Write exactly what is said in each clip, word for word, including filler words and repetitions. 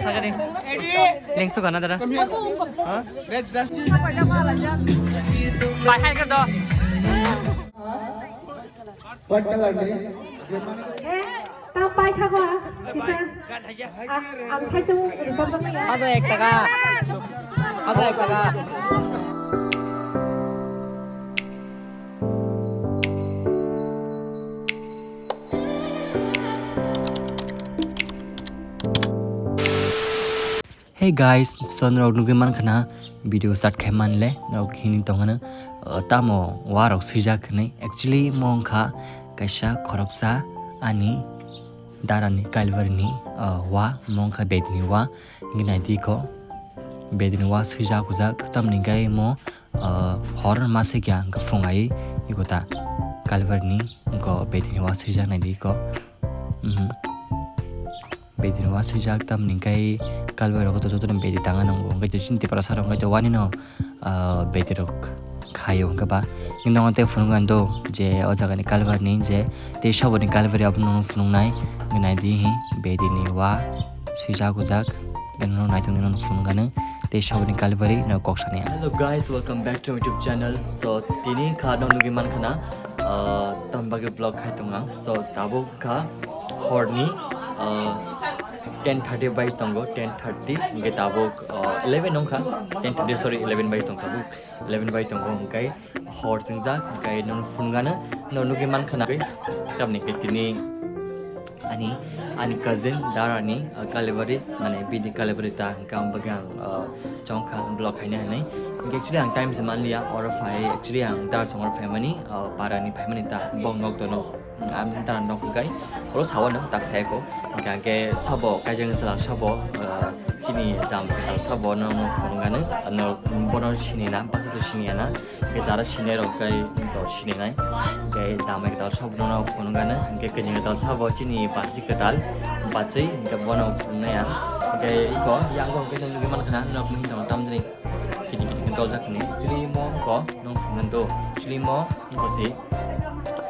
Sakani. Lengsu kana dara. Huh? Let's dance. Bahai ka do. White color ni. Eh, tam pai kha ba, kisa. Ah, ang sai sung reserve jang ya. Aja ek taka. Aja ek taka. Hey guys, so norok nugwi mankha na video start khai manle, norok hini tongano, uh, tamo warok swijak hinwi. Actually mo wngkha kaisa khoroksa ani darani Calvary ni, uh, wa, mo wngkha bedini wa, hinwi naidi ko bedini wa swijak ujak, tamni gai mo, uh, hor masa kya hwnkha phung ai iko ta Calvary ni ko bedini wa swijak naidi ko. Mhm. Bedini wa swijak tamni kai Calvary rok to joto ni bedi tanga nango. Hwnkhe to chini Tiprasa rok hwnkhe to wani no, ah, bedi rok khaio hwnkhe ba. Nini no tei phunukgo ang do je o jaga ni Calvary ni je tei soboni Calvary abono phunuknai. Hwnkhe naidi hi bedini wa swijak ujak. Nini no naitok nini no phunukgani tei soboni Calvary no kok sani. Hello guys, welcome back to my YouTube channel. So tini kha no nugwi mankha na, ah, tamo bagwi vlog khai tong ang. So tabuk kha horni, ah, ten thirty bai tongo, ten thirty, hwnkhe tabuk, ah, eleven wngkha, ten thirty, sorry, eleven bai tong tabuk, eleven bai tongo, hwnkhe hor swngjak, hwnkhe nung phunukgano, no nugwi mankha na, tamni khe tini ani, ani cousin darani, ah, Calvary, mane bini Calvary ta hwnkhe ang bagwi ang, ah, chongkha vlog khaina hinwi. Hwnkhe actually ang time se manliya, oro phai, actually ang dar songor phaimani, ah, parani phaimani ta, bong nok tono. Ang tara nok hwnkhe oro sawa no tak saya ko. Hwnkhe ang khe sabo kaijang jala sabo, ah, chini jam kwtal sabo no, no phunukgano, no bono sinina, basa to siniya na. Hwnkhe jara sinai rok khe to sininai. Hwnkhe jam kwtal sabo no, no phunukgano, hwnkhe kwnwi kwtal sabo chini basi kwtal, bachwi hwnkhe bono phunuknai ang. Hwnkhe iko yang bo hwnkhe nugwi mankha na, nok mui tong tamjani. Kiti kiti khe doljak hwnwi. Chwlwimo wngkha nwng phunuknani do. Chwlwimo wngkha se,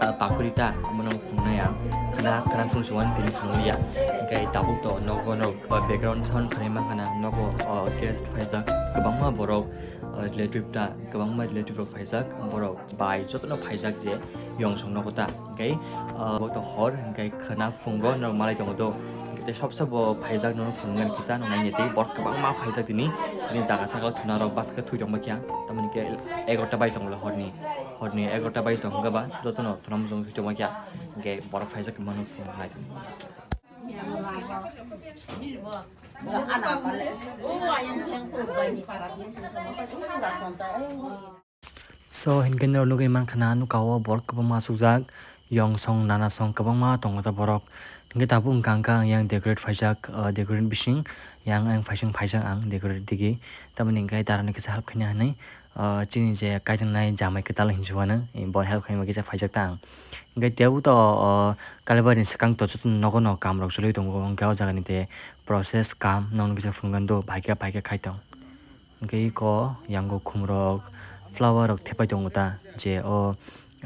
ah, pakuri ta, omo nwng phunuknai ang. Khwna, khwna phunuk se uan tini phunukliya. Hwnkhe tabuk to nogo nok, ah, background sound khwnai mankha na nogo, ah, guest phaijak kwbangma borok, ah, relative ta, kwbangma relative rok phaijak borok bai jotono phaijak je. Yongsong nogo ta, hwnkhe, ah, bo to hor, hwnkhe khwna phungo norok malai tongo do. Hwnkhe sob sobo phaijak norok phunuknani kisa nuknai tei borok kwbangma phaijak tini, tini jaga saka o thwna rok bwswk khe thwi tongma khe, tamoni khe egarota bai tongo horni, horni egarota bai tongkha ba jotono thwna muchung thwi tongma khe, hwnkhe borok phaijak kwbangma phunuknai. So, hinkhe norok nugwi mankha na, nukao borok kwbangma achukjak, yongsong, nanasong kwbangma tongo ta borok. Hinkhe tabuk wngkha, wngkha ang yang decorate phaijak, ah, decorate bising yang, yang phaising phaijak ang decorate digi. Tamoni hinkhe darani kisa help khaina hinwi, ah, chini je kaijaknai jamai kwtal hinwi se uanw, bo help khaima kisa phaijak ta ang. Hinkhe teibo to, ah, Calvary ni swkang to joto nogo no kam rok choli tongo, hinkhe o jaga ni tei process kam nokno kisa phunukgani do, phaikhe, phaikhe khai tong. Hwnkhe eko yango khumrok, flower rok thepai tongo ta, je o,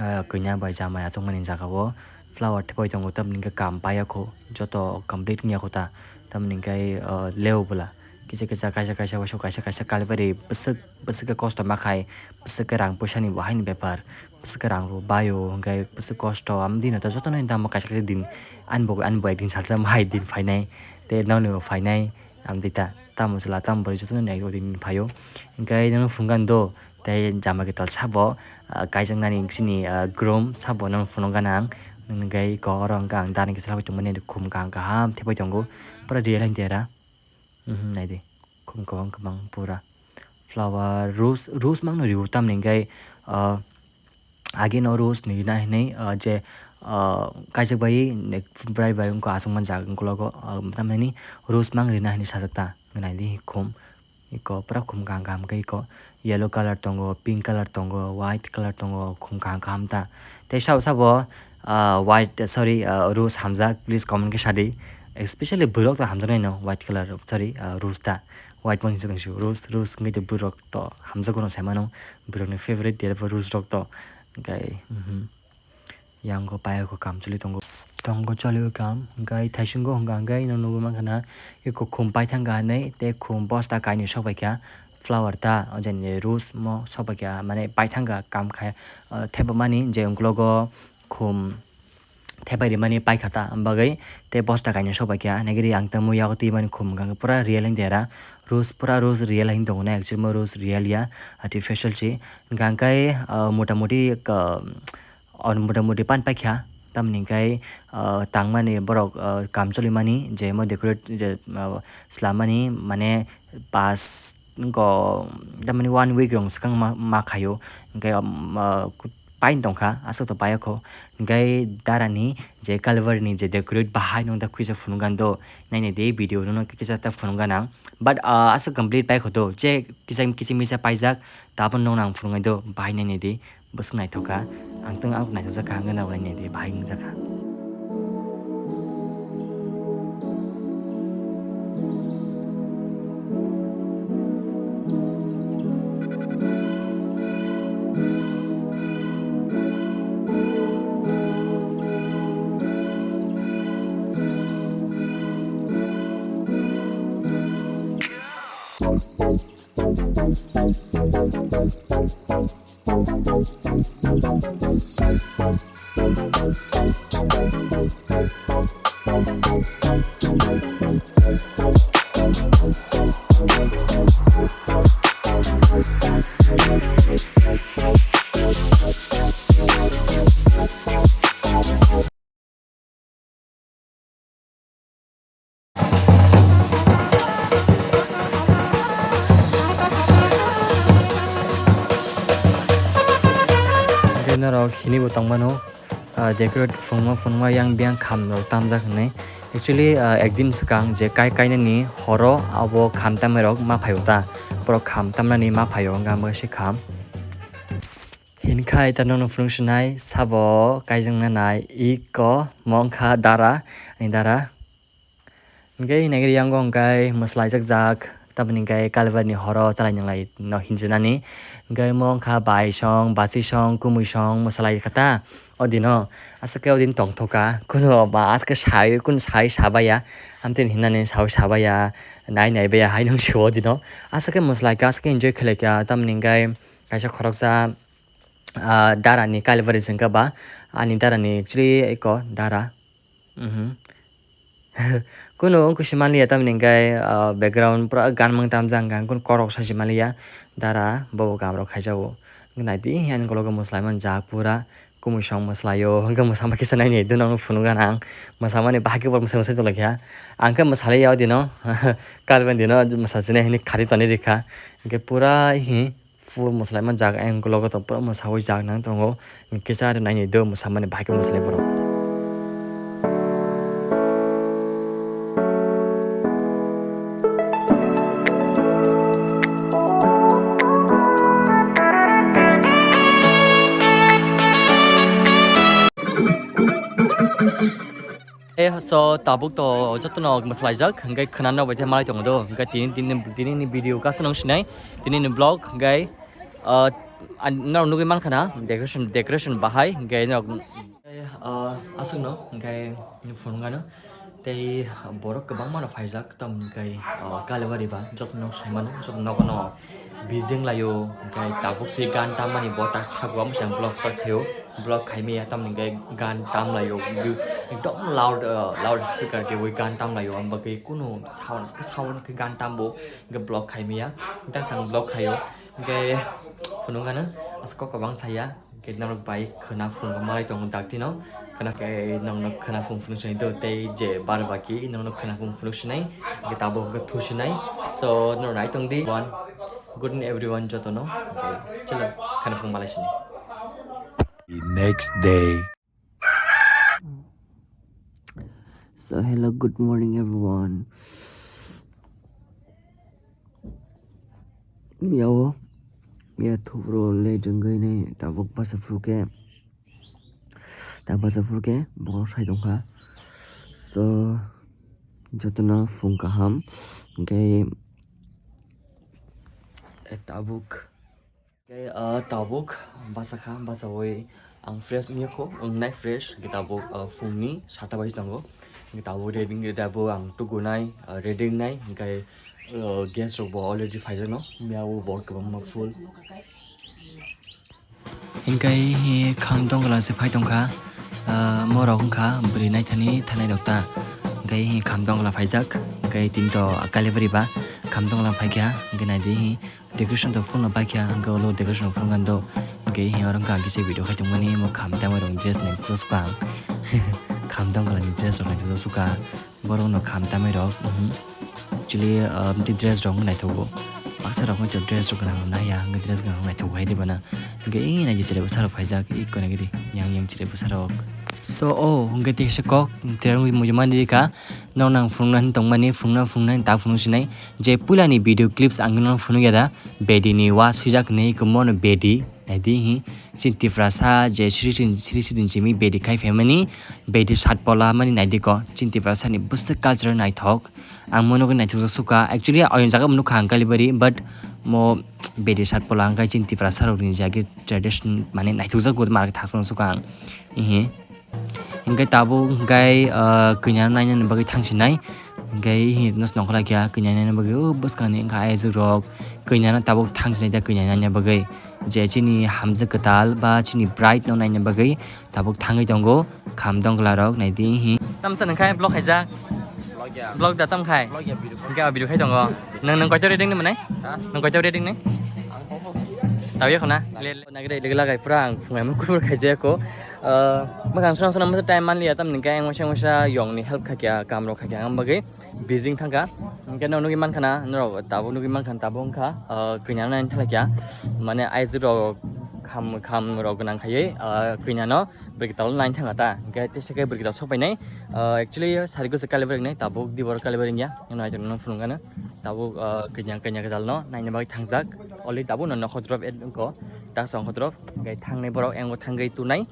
ah, kanya bai jamai achukmani jaga o flower thepai tongo, tamoni hwnkhe kam paiyakho, joto complete wngya kho ta, tamoni hwnkhe, ah, leo bwla kisa kisa kaisa kaisa waisa kaisa kaisa Calvary bwswk bwswk khe kosto ma khai, bwswk khe rang puisa ni bo haini bepar, bwswk khe rang rw baio, hwnkhe bwswk kosto, amtwi no jotono damo kaisa kaisa din ani bo ani bo ekdin salsa hai din phainai, tei nokni bo phainai. Amtwi ta, tamo chwla, tamo bwrwi jotono nai rw din phaio. Hwnkhe nokno phunukgani do, tei jama kwtal sabo, ah, kaijaknani chini, ah, groom sabo nokno phunukgana ang. Hwnkhe eko oro hwnkhe ang darni kisa lagwi tongmani khum kaham kaham thepai tongo. Pura real hai dera. Mhm, naidi. Khum kwbang kwbang pura. Flower, rose, rose mangno rio tamni hwnkhe, ah, Ageno rose ni rina hinwi, ah, je, ah, kaijak bai, ne, bwrai bai wngkha achukma jaga ukologo, ah, tamni rose mang rina hinwi sajak ta, naidi khum, eko pura khum kaham kaham khe eko yellow colour tongo, pink colour tongo, white colour tongo, khum kaham kaham ta. Tei sabo sabo, ah, white, sorry, ah, rose hamjak, please comment khe sadi, especially bwrwk ta hamjaknai no white colour, sorry, ah, rose ta, white mani se tongsi rose, rose wngkhe bwrwk to hamjakgo no sai mano, bwrwkni favorite rose rok to. Hwnkhe, mhm. Yango payakho kam choli tongo. Tongo choli o kam, hwnkhe thaisingo hwnkha hwnkhe ino nugwi mankha na, eko khum paithangkha hinwi tei khum bosta kainwi sokbaikha flower ta, o jani rose mo sokbaikha, mane paithangkha kam khai, ah, thepamani je ungklogo khum thepai rimani paikha ta, am bagwi tei bosta kainwi sokbaikha, naigiri ang tamo yago twi mani khum hwnkha hwnkhe pura real hinwi dera, rose pura rose real hinwi tongo na, actually mo rose real ya, artificial se, hwnkha hwnkhe, ah, mota moti, ah, Or motamuti pan paikha, tamni hwnkhe, ah, tangmani borok, ah, kam cholimani je omo decorate je, ah, swlammani mane pas go tamni one week rong swkang ma, ma khaio, hwnkhe, um, ah, pain tongkha, aswk to paiya kho, hwnkhe darani je Calvary ni je decorate bahai nung ta khwisa phunukgan do, nainai di video no kisa ta phunukgan ang, but, ah, aswk complete paikho do, je kisa kisa misa paijak, tabuk nung nang phunuknai do, bahai nainai di. Bwswk naithok kha, ang tong ang naithokjak kha, hwnkheno nainai di bahai wngjak kha. Hwnkhe norok hinibo tongmano, ah, decorate phunukma phunukma yang biyang kham rok tamjak hinwi. Actually, ah, ekdin swkang je kai kainani horo abo kham tamwi rok ma phaio ta. Borok kham tamnani ma phaio, hwnkhe ang bai se kham. Hinkhai ta nono phunuk sinai sabo kaijwng nanai iko mongkha dara, ani dara. Hwnkhe hinai khe yango hwnkhe mwslaijak jak, tamoni hwnkhe Calvary ni horo chalai nanglai no hinjinani. Hwnkhe mo wngkha bai song, bachi song, kumui song mwslai kha ta. O dino aswk khe o din tongthokha. Kuno ba aswk khe sai, kun sai sabaiya. Amtwini hinani sao sabaiya, nai nai baiya hai nung sio o dino. Aswk khe mwslai kha, aswk khe enjoy khlai kha. Tamoni hwnkhe kaisa khoroksa, ah, dara ni Calvary se wngkha ba, ani dara ni actually eko dara. Mhm. Kuno wngkha se manliya, tamoni hwnkhe, ah, background pura ganmang tamjak wngkha, kuno koroksa se manliya, dara bobo gamrok khaijago. Naidi, ani ukulok mwslai manjak pura, kumui song mwslai o, hwnkhe mwsama kisa nainai, dwno phunukgana ang, mwsamani bahai khe bo mwsai mwsai tonglaikha. Ang khe mwsaliya o dino, Calvary dino mwsajinai hinwi khari tonwi rikha, hwnkhe pura hi, Full mwslai manjak, ayang ukulok o tong pura mwsawi jak nang tongo. Kisa aro naini do mwsamani bahai khe mwslai borok. Eh, so tabuk to jotono mwslaijak, hwnkhe khwnano bai tei malai tongo do, hwnkhe tini, tini, tini ni video kaisa nung sinai, tini ni vlog, hwnkhe, ah, an-, norok nugui mankha na, decoration, decoration bahai, hwnkhe norok, ah, aswkno, hwnkhe phunukgano, tei borok kwbangma no phaijak, tamo hwnkhe, ah, Kalibari ba, jotono swngmano, jotono nogo no. Bijeng laio, hwnkhe tabuk se gan tammani bo task phagua, mosang vlog start khaio, vlog khaimaya tamni hwnkhe gan tamlaio, ekdom loud, uh, loud speaker kheui gan tamlaio, ang bagwi kunu sound, sound khe gan tambo, hwnkhe vlog khaimaya, hwnkhe asang vlog khaio, hwnkhe phunukgano aswk kok kwbang saya. Khe norok bai khwna phung malai tongo dakti no. Khwna khe nokno khwna phung phunuk sinai do tei je bar baki nokno khwna phung phunuk sinai. Khe tabuk hwnkhe thu sinai. So, norok nai tong di. One. Good evening everyone jotono. Okay, chalo, khwna phung malai sinai. The next day. So, hello, good morning everyone. Miya o, miya thubro le jwngwi nai tabuk basa phuru khe, ta basa phuru khe borok sai tongkha. So, jotono phung kaham, hwnkhe tabuk, hwnkhe, ah, tabuk basa kha, basawi Ang fresh wngya kho, wngnai fresh, hwnkhe tabuk, ah, phungni sata baji tongo. Hwnkhe tabuk ready wngwi tabuk ang tugunai, ah, ready wngnai, hwnkhe, ah, guest rokbo already phaijakno, miyao bo kwbangma full. Hwnkhe hi kham tongla se phai tongkha, ah, morok wngkha bwrwi naithani thanai rok ta. Hwnkhe hi kham tongla phaijak, hwnkhe tini to kali bwrwi ba kham tongla phaikha, hwnkhe naidi hi. Decoration to full no paikha, hwnkhe ulo decoration phunukgani do. Hwnkhe hi oro wngkha ang kisa video khai tongmani, omo kham tamwi rok dress nai josukha ang. Kham tongla ni dress rok nai josukha. Borok no kham tamwi rok, mhm. Actually, ah, amtwi dress rok wngkha naithogo. Baksa rok wngkha dress rok gwnang rok naiya, hwnkhe dress gwnang rok naithogo hai di bana. Hwnkhe e nai je cherai bwsa rok phaijak, e koi nai gidi, yang yang cherai bwsa rok. So, oh, hwnkhe teisa kok, cherai wngwi muitu mani rikha. Nok nang phunukna hin tongmani, phunukna phunukna hin ta phunuk sinai. Je puila ni video clips ang nok phunuk ya da, bedi ni wa swijak hinwi kwmorno bedi, naidi hi, chini Tiprasa je siri siri siri siri jimi bedi khai phaimani, bedi sat pola mani naidi ko, chini Tiprasa ni bwswk culture naithok, ang mono khe naithok jak sukha, actually oyang jaga nukha ang Kalibari, but mo bedi sat pola ang kai chini Tiprasa rok ni jagir tradition mane naithok jak bo mar thasang sukha ang, ihi. Hingke tabuk hingke, ah, kanya naina bagwi thangsinai. Hingke hino nokhola kya kanya naina bagwi o bwskangni hingke ayajwk rok kanya no tabuk thangsinai ta kanya naina bagwi. Je chini hamjwk kwtal ba chini bride no naina bagwi tabuk thangwi tongo kham dongla rok naidi hi. Tamsa nang khai vlog khaijak. Vlog da tam khai. Hingke a video khai tongo. Nang nang koito reading ni manai? Nang koito reading ni? Tawi khona. Nagre lega lagai pura ang phungai mo kubur khaijak ko. Ah, mwkhang swnam swnam masa time manliya, tamni khe ang waisa waisa yongni help khakya, kam rok khakya, ang bagwi busy thangkha. Hingke no nugwi mankha na, norok tabuk nugwi mankha, tabuk wngkha, ah, kanya naina thangkha, mane aijwk rok kham, kham rok gwnang khaiwi, ah, kanya no bwrwi kwtal naina thangkha ta, hingke teisa khe bwrwi kwtal sok painai, ah, actually sari kwchwk kalibar wngnai, tabuk dibor kalibar wngya, nai tongno phunukgano, tabuk, ah, kanya, kanya kwtal no naina bagwi thangjak, already tabuk no nokho drop at ko. Tak song kho drop, hingke thangnai borok, engo thangwi tunai,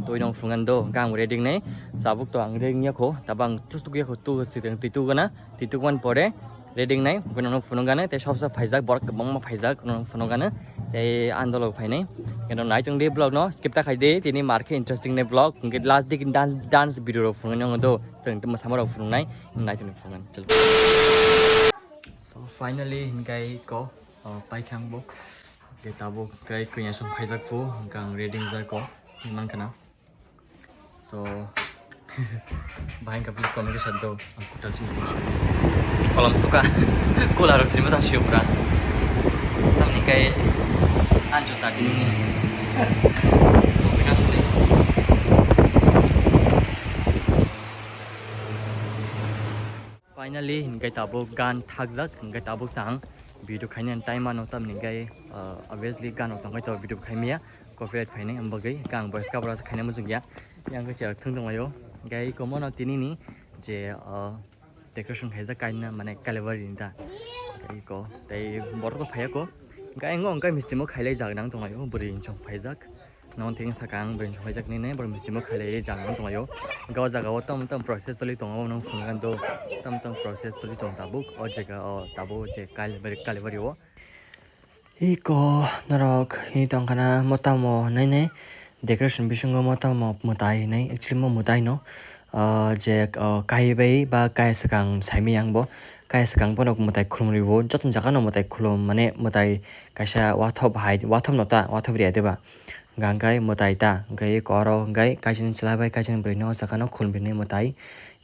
twi nong phungan do, hingke ang ready wngnai, sabuk to ang ready wngya kho, tabang tus tuk ya kho, tu sideng twi tu gana, twi tu gana pore, ready wngnai, hingke nong phunuk gana, tei sob sob phaijak, borok kwbangma phaijak, nong phunuk gana, tei andolo phainai, hingke nong nai tong di vlog no, skip ta khai di, tini mar khe interesting ni vlog, hingke last dik dance, dance video rok phunuk nong do, chwng tei mwsama rok phunuk nai, nai tong di phungan, chalo. So finally, hingke ko, oh, pai khe ang bo. Hingke tabuk khe kanya song phaijak phu, hingke ang ready wngjak ko, hinwi mankha na. So, bahai wngkha please comment khe sa do, ang kwtal sini kolam suka, kola rok sini tang sio pura. Tamni khe ancho ta tini ni. Finally, hingke tabuk gan thakjak, hingke tabuk sang video khaina time mano, tamni hingke, ah, obviously gan rok tongkhe to video khaimaya, copyright phainai, ang bagwi hingke ang voice cover asa khaina muchungya, yang khe cherak thung tonglaio, hingke iko mono tini ni je, ah, decoration khaijak kaina mane Kalibari ni ta, iko tei borok rok phaiya ko, hingke ang o hingke misti mo khailai jak nang tonglaio, bwrwi chong phaijak. Nono thengwi saka ang bwrwi songkhaijak nini borok misti mo khailaiwi jang nang tonglaio. Hingke o jaga o tamo tamo process choli tongo, obo nang phunukgani do. Tamo tamo process choli tong tabuk o jaga o tabuk je Kalibari, Kalibari o. Iko norok hini tongkhana mo tamo hinui nai decoration bisingo mo tamo mwtai hinui actually mo mwtai no, ah, je, ah, kai bai ba kai swkang saimanya ang bo kai swkang bono mwtai khulumribo joto jaga no mwtai khulum mane mwtai kaisa wathop hai wathop no ta wathop ria deba. Hingka hingke mwtai ta, hingke eko oro hingke kaisa ni chwla bai kaisa ni bwrwi no o jaga no khulum rinai mwtai.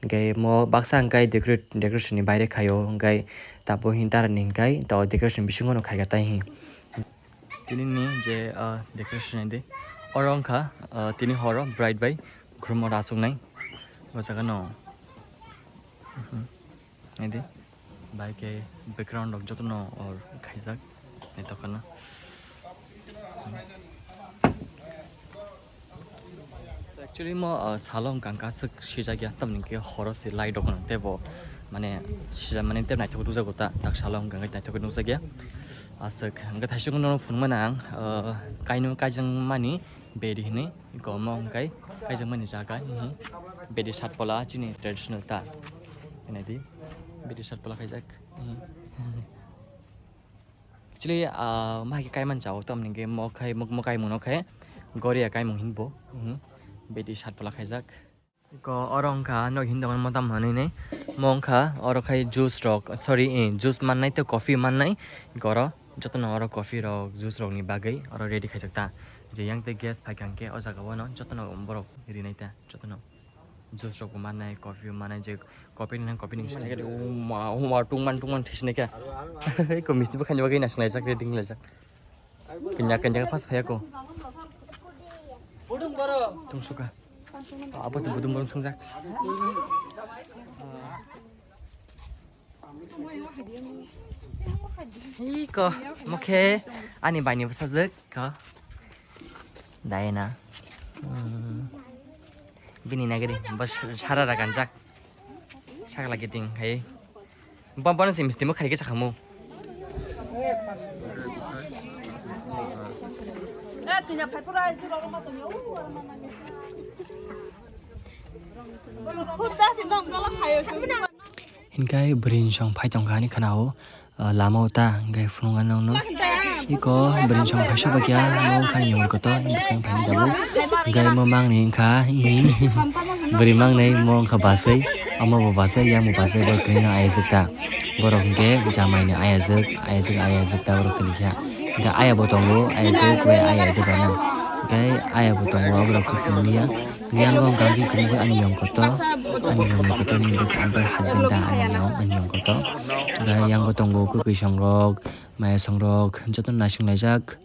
Hingke mo baksa hingke decorate, decoration ni baire khaio, hingke tabuk hin tara ni hingke to decoration bisingo no khaika tai hi. Tini ni je, ah, decoration ni de, oro wngkha, ah, tini horo bride bai khulumno rachuknai o jaga no. Mhm. Naidi, bai khe background rok jotono or khaijak, naithok kheno. So, actually, mo, uh, salo hwnkha hwnkha aswk swijak ya, tamni khe horo se light rok nang teibo, mane, swijak mani tei naithok nukjago ta, tak salo hwnkha hwnkhe naithok nukjak ya. Aswk hwnkhe thaisok no phunukmano ang, uh, kainwi kaijak mani bedi hinwi. Iko omo hwnkhe kaijakmani jaga, hihi. Bedi satpala chini traditional ta. Naidi, bedi satpala khaijak, hihi. Actually, ah, ma hai khe kaiman chao, tamni hwnkhe mo khai, mo, mo kaimano khe. Goria kaimung hinbo, mhm. Bedi sat pala khaijak. Ko oro wngkha, nog hin dogan motam manwi nei. Mo wngkha, oro khai juice rok, sorry, eh, juice mannai tei coffee mannai. Ko oro jotono oro coffee rok, juice rok ni bagwi oro ready khaijak ta. Je yang tei guest phaikha hwnkhe o jaga o no jotono borok rinai ta, jotono. Juice rok bo mannai, coffee mannai, je coffee ni, coffee ni, uma, uma, tungman, tungman, thisnai kha. Ko misti bwkhani bagwi nasingjak, ready wnglaijak. Kanya, kanya, pas phai ako. Tungsuka. Abo se budum budum songjak. Iko, mokhe ani baini bwsajwk ko. Diana. Hmm. Bini nagari bas sara raganjak. Sakla kiting hai. Bam bam se misti mo khai ke chakhamu. Hinkhe bwrwi song phai tongkha ani khana o, ah, lama o ta, hinkhe phunuknani nokno. Iko bwrwi song phai soba kya, mo wngkha ni yongri kotor, bwskang phai ni tabuk. Hinkhe mo mangni wngkha, bwrwi mangnai, mo wngkha basai, omo bo basai, yang bo basai, bo kwrwi no ayajwk ta. Borok hinkhe jamai ni ayajwk, ayajwk, ayajwk ta borok kwrwi kha. Hinkhe aya bo tongo, ayajwk bai aya de bana. Hinkhe aya bo tongo, borok khe phunukya. Yang wngkha khe kwrwi ani yong kotor, ani yong kotor ni bwsa, ang bai husband da ani yong, ani yong kotor. Hinkhe yang bo tongo kwkwi song rok, maya song rok, joto naising laijak.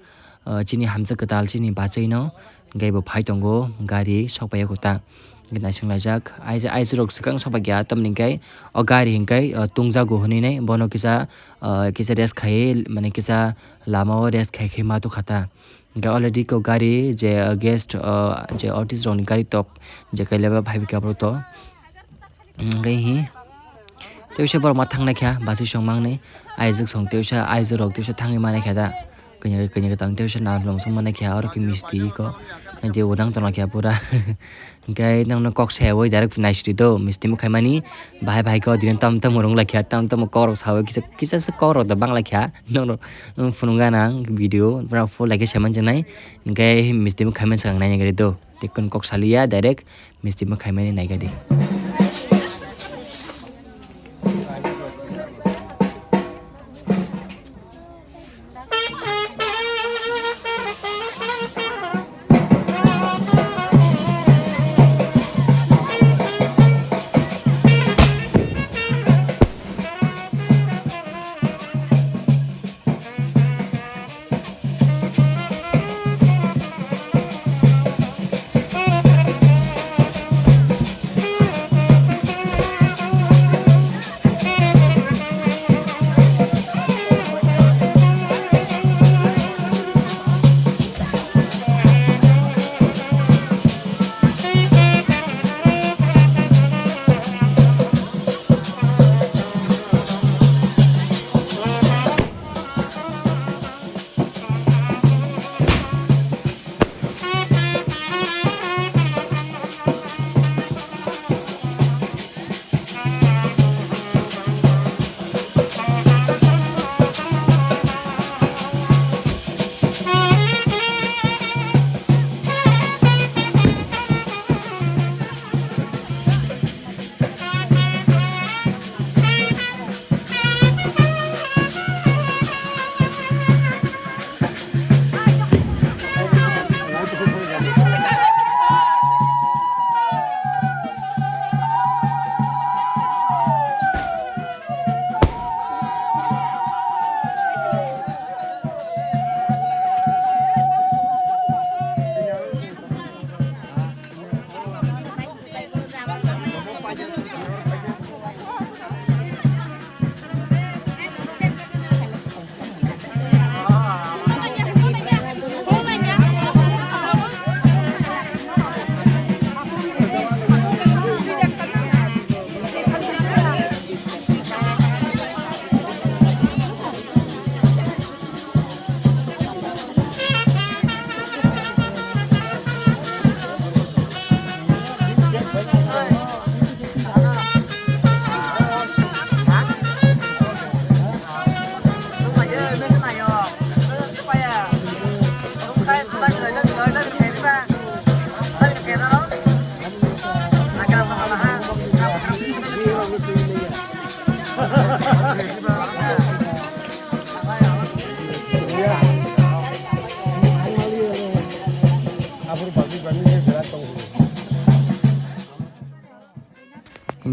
Ah, chini hamjak kwtal chini bachai no, hinkhe bo phai tongo, gari sok pai ya kota. Hinkhe naising laijak, aisa, aisa rok swkang sok pai ya, tamni hinkhe o gari hinkhe, ah, tungjago hinwi nai, bono kisa, ah, kisa rest khai, mane kisa lama o rest khai khai ma tokha ta. Hinkhe already ko gari je, ah, guest, ah, je artist rokni gari tok je kailaiba phai kha bwrwi to. Hinkhe hi, tei usa borok ma thang nai kha, bachai song mangnai, ayajwk song tei usa ayajwk rok tei usa thangwi manai kha da. Kanya kanya tang tei usa nalong song manai kha, oro khe misti ko, tei bo nang tong kha pura. Hinkhe nokno kok sayawi direct naisri do, misti mo khaimani, bahai bahai ko dine tam tam rwng lai kha, tam tam kok rok sawi kisa kisa se kok rok da bang lai kha, nokno phunukgana ang video pura full like se manjaknai, hinkhe misti mo khaimani swkang naina gari do, tei kok saliya direct. Misti bwkhaimani naikha di.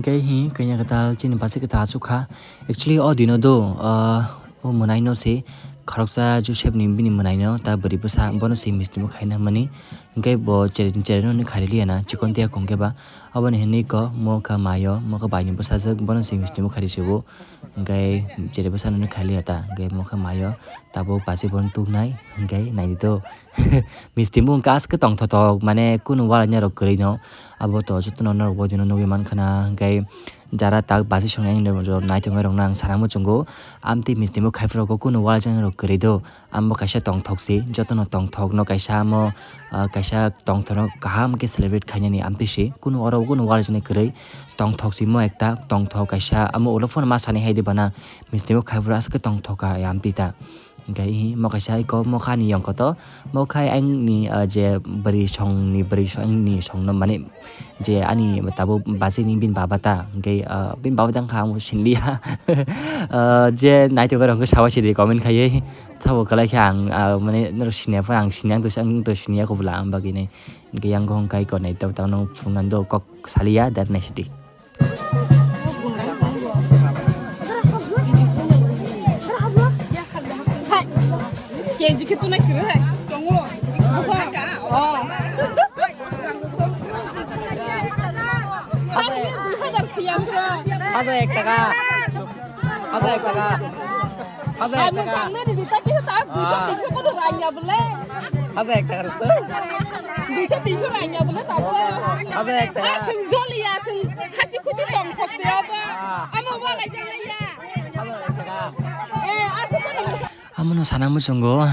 Hingke hi kanya kwtal chini basi kwtal achuk kha. Actually o dino do, ah, o mwnaino se khoroksa Joseph ni bini mwnaino ta bwrwi bwsa bono se misti bo khaina mani. Hingke bo chere, chere no ni khariliya na chikon tiya kongke ba. Aboni hinwi ko mo kha mayo, mo kha baini bwsajwk bono se misti bo khari se bo. Hingke chere bwsano ni khariliya ta. Hingke mo kha mayo, tabuk basi bono tuknai. Hingke naidi do. Misti bo hingke aske tongthotok, mane kunu walaina rok kwrwi no. Abo to jotono norok bo dino nugwi mankha na, hingke jara tak basi songnai naithok rok no ang sana muchungo. Amtwi misti bo khai phuru kunu walaina rok kwrwi do. Amo kaisa tongthok se, jotono tongthok no kaisa amo, ah, kaisa tongthok no kaham khe celebrate khainani amtwi se. Kunu oro kunu walaina kwrwi tongthok se mo ekta tongthok kaisa amo ulo phano ma sani hai di bana misti bo khai phuru aske tongthok ka amtwi ta. Hingke hi mo kaisa iko mo kha ni yong koto, mo khai ang ni, ah, je bwrwi song ni bwrwi song ni song no mane je ani tabuk basi ni bini baba ta, hingke, ah, bini baba ta wngkha ang bo sinliya. Ah, je naithok rok hingke sabai sidi comment khaiwi sabo kwlai khe ang, ah, mane norok siniya phano ang siniya ang to siniya kho bwla ang bagwi ni hingke yang hong kai konai to tang phungan do kok saliya dar nai sidi. Hai. Kenji khe tunai suru hai. Tongo. Oh. Hai, dui hajar siyang bro. Hajar ek taka. Hajar ek taka. Hajar ek taka. Hajar ek taka. Duiso tinso ranya bole tabo. Hajar ek taka. Asung joli asung khasi kuchi tong khok de abo. Ah. Amo wala jang ya. Hajar ek taka. Eh, asung kono. Amono sana muchungo,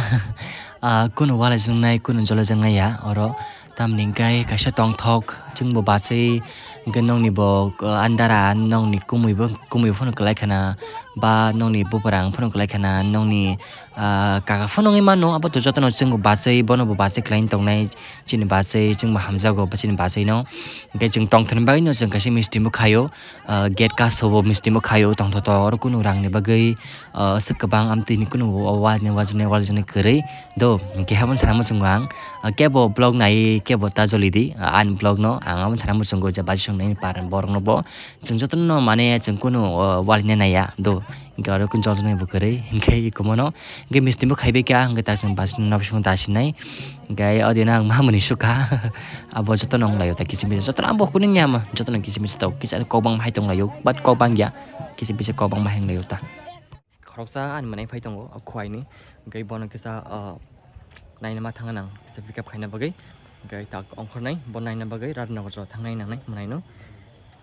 ah, kunu wala jangnai, kunu joli jangnai ya, oro tamni hingkai kaisa tongthok, chwngbo bachai, hingke nongni bo, ah, andara, nongni kumui bo, kumui phano kwlai khana, ba nongni buprang phano kwlai khana, nongni, ah, kaka phano wngwi mano, abo to jotono chwngbo bachai, bono bo bachai kwlai tongnai, chini bachai, chwngbo hamjago, ba chini bachai no, hingke chwng tongthokni bagwi no chwng kaisa misti bo khaio, ah, gate kaso bo misti bo khaio, tongthokto, oro kunu rangni bagwi, ah, aswk kwbang amtwini kunu wal ni wajani wal jani kwrwi do, hingke haboni sana muchungo ang, ah, kebo vlog nai, kebo ta joli di, ah, ani vlog no ang aboni sana muchungo je bachai songnai ni paran borok no bo, chwng jotono mane chwng kunu, ah, wal ni naiya do, hingke oro kunu jol jani bo kwrwi, hingke ikomono, hingke misti bo khaibai kha, hingke ta chwng bachai no bisingo ta sinai, hingke o dino ang ma mwnwi sukha, abo jotono wnglaio ta kiching bisa, jotono ang bo kunu nyama, jotono kiching bisa ta kisa kok bangma hai tonglaio, but kok bangya, kiching bisa kok bangma hai wnglaio ta. Khoroksa ani mwnai phai tongo, o khuaini. Hingke bono kisa, ah, naina ma thangna nang, kisa pick up khaina bagwi. Hingke tak ongkhornai, bo naina bagwi Radhanagar thangnai nangnai mwnaino.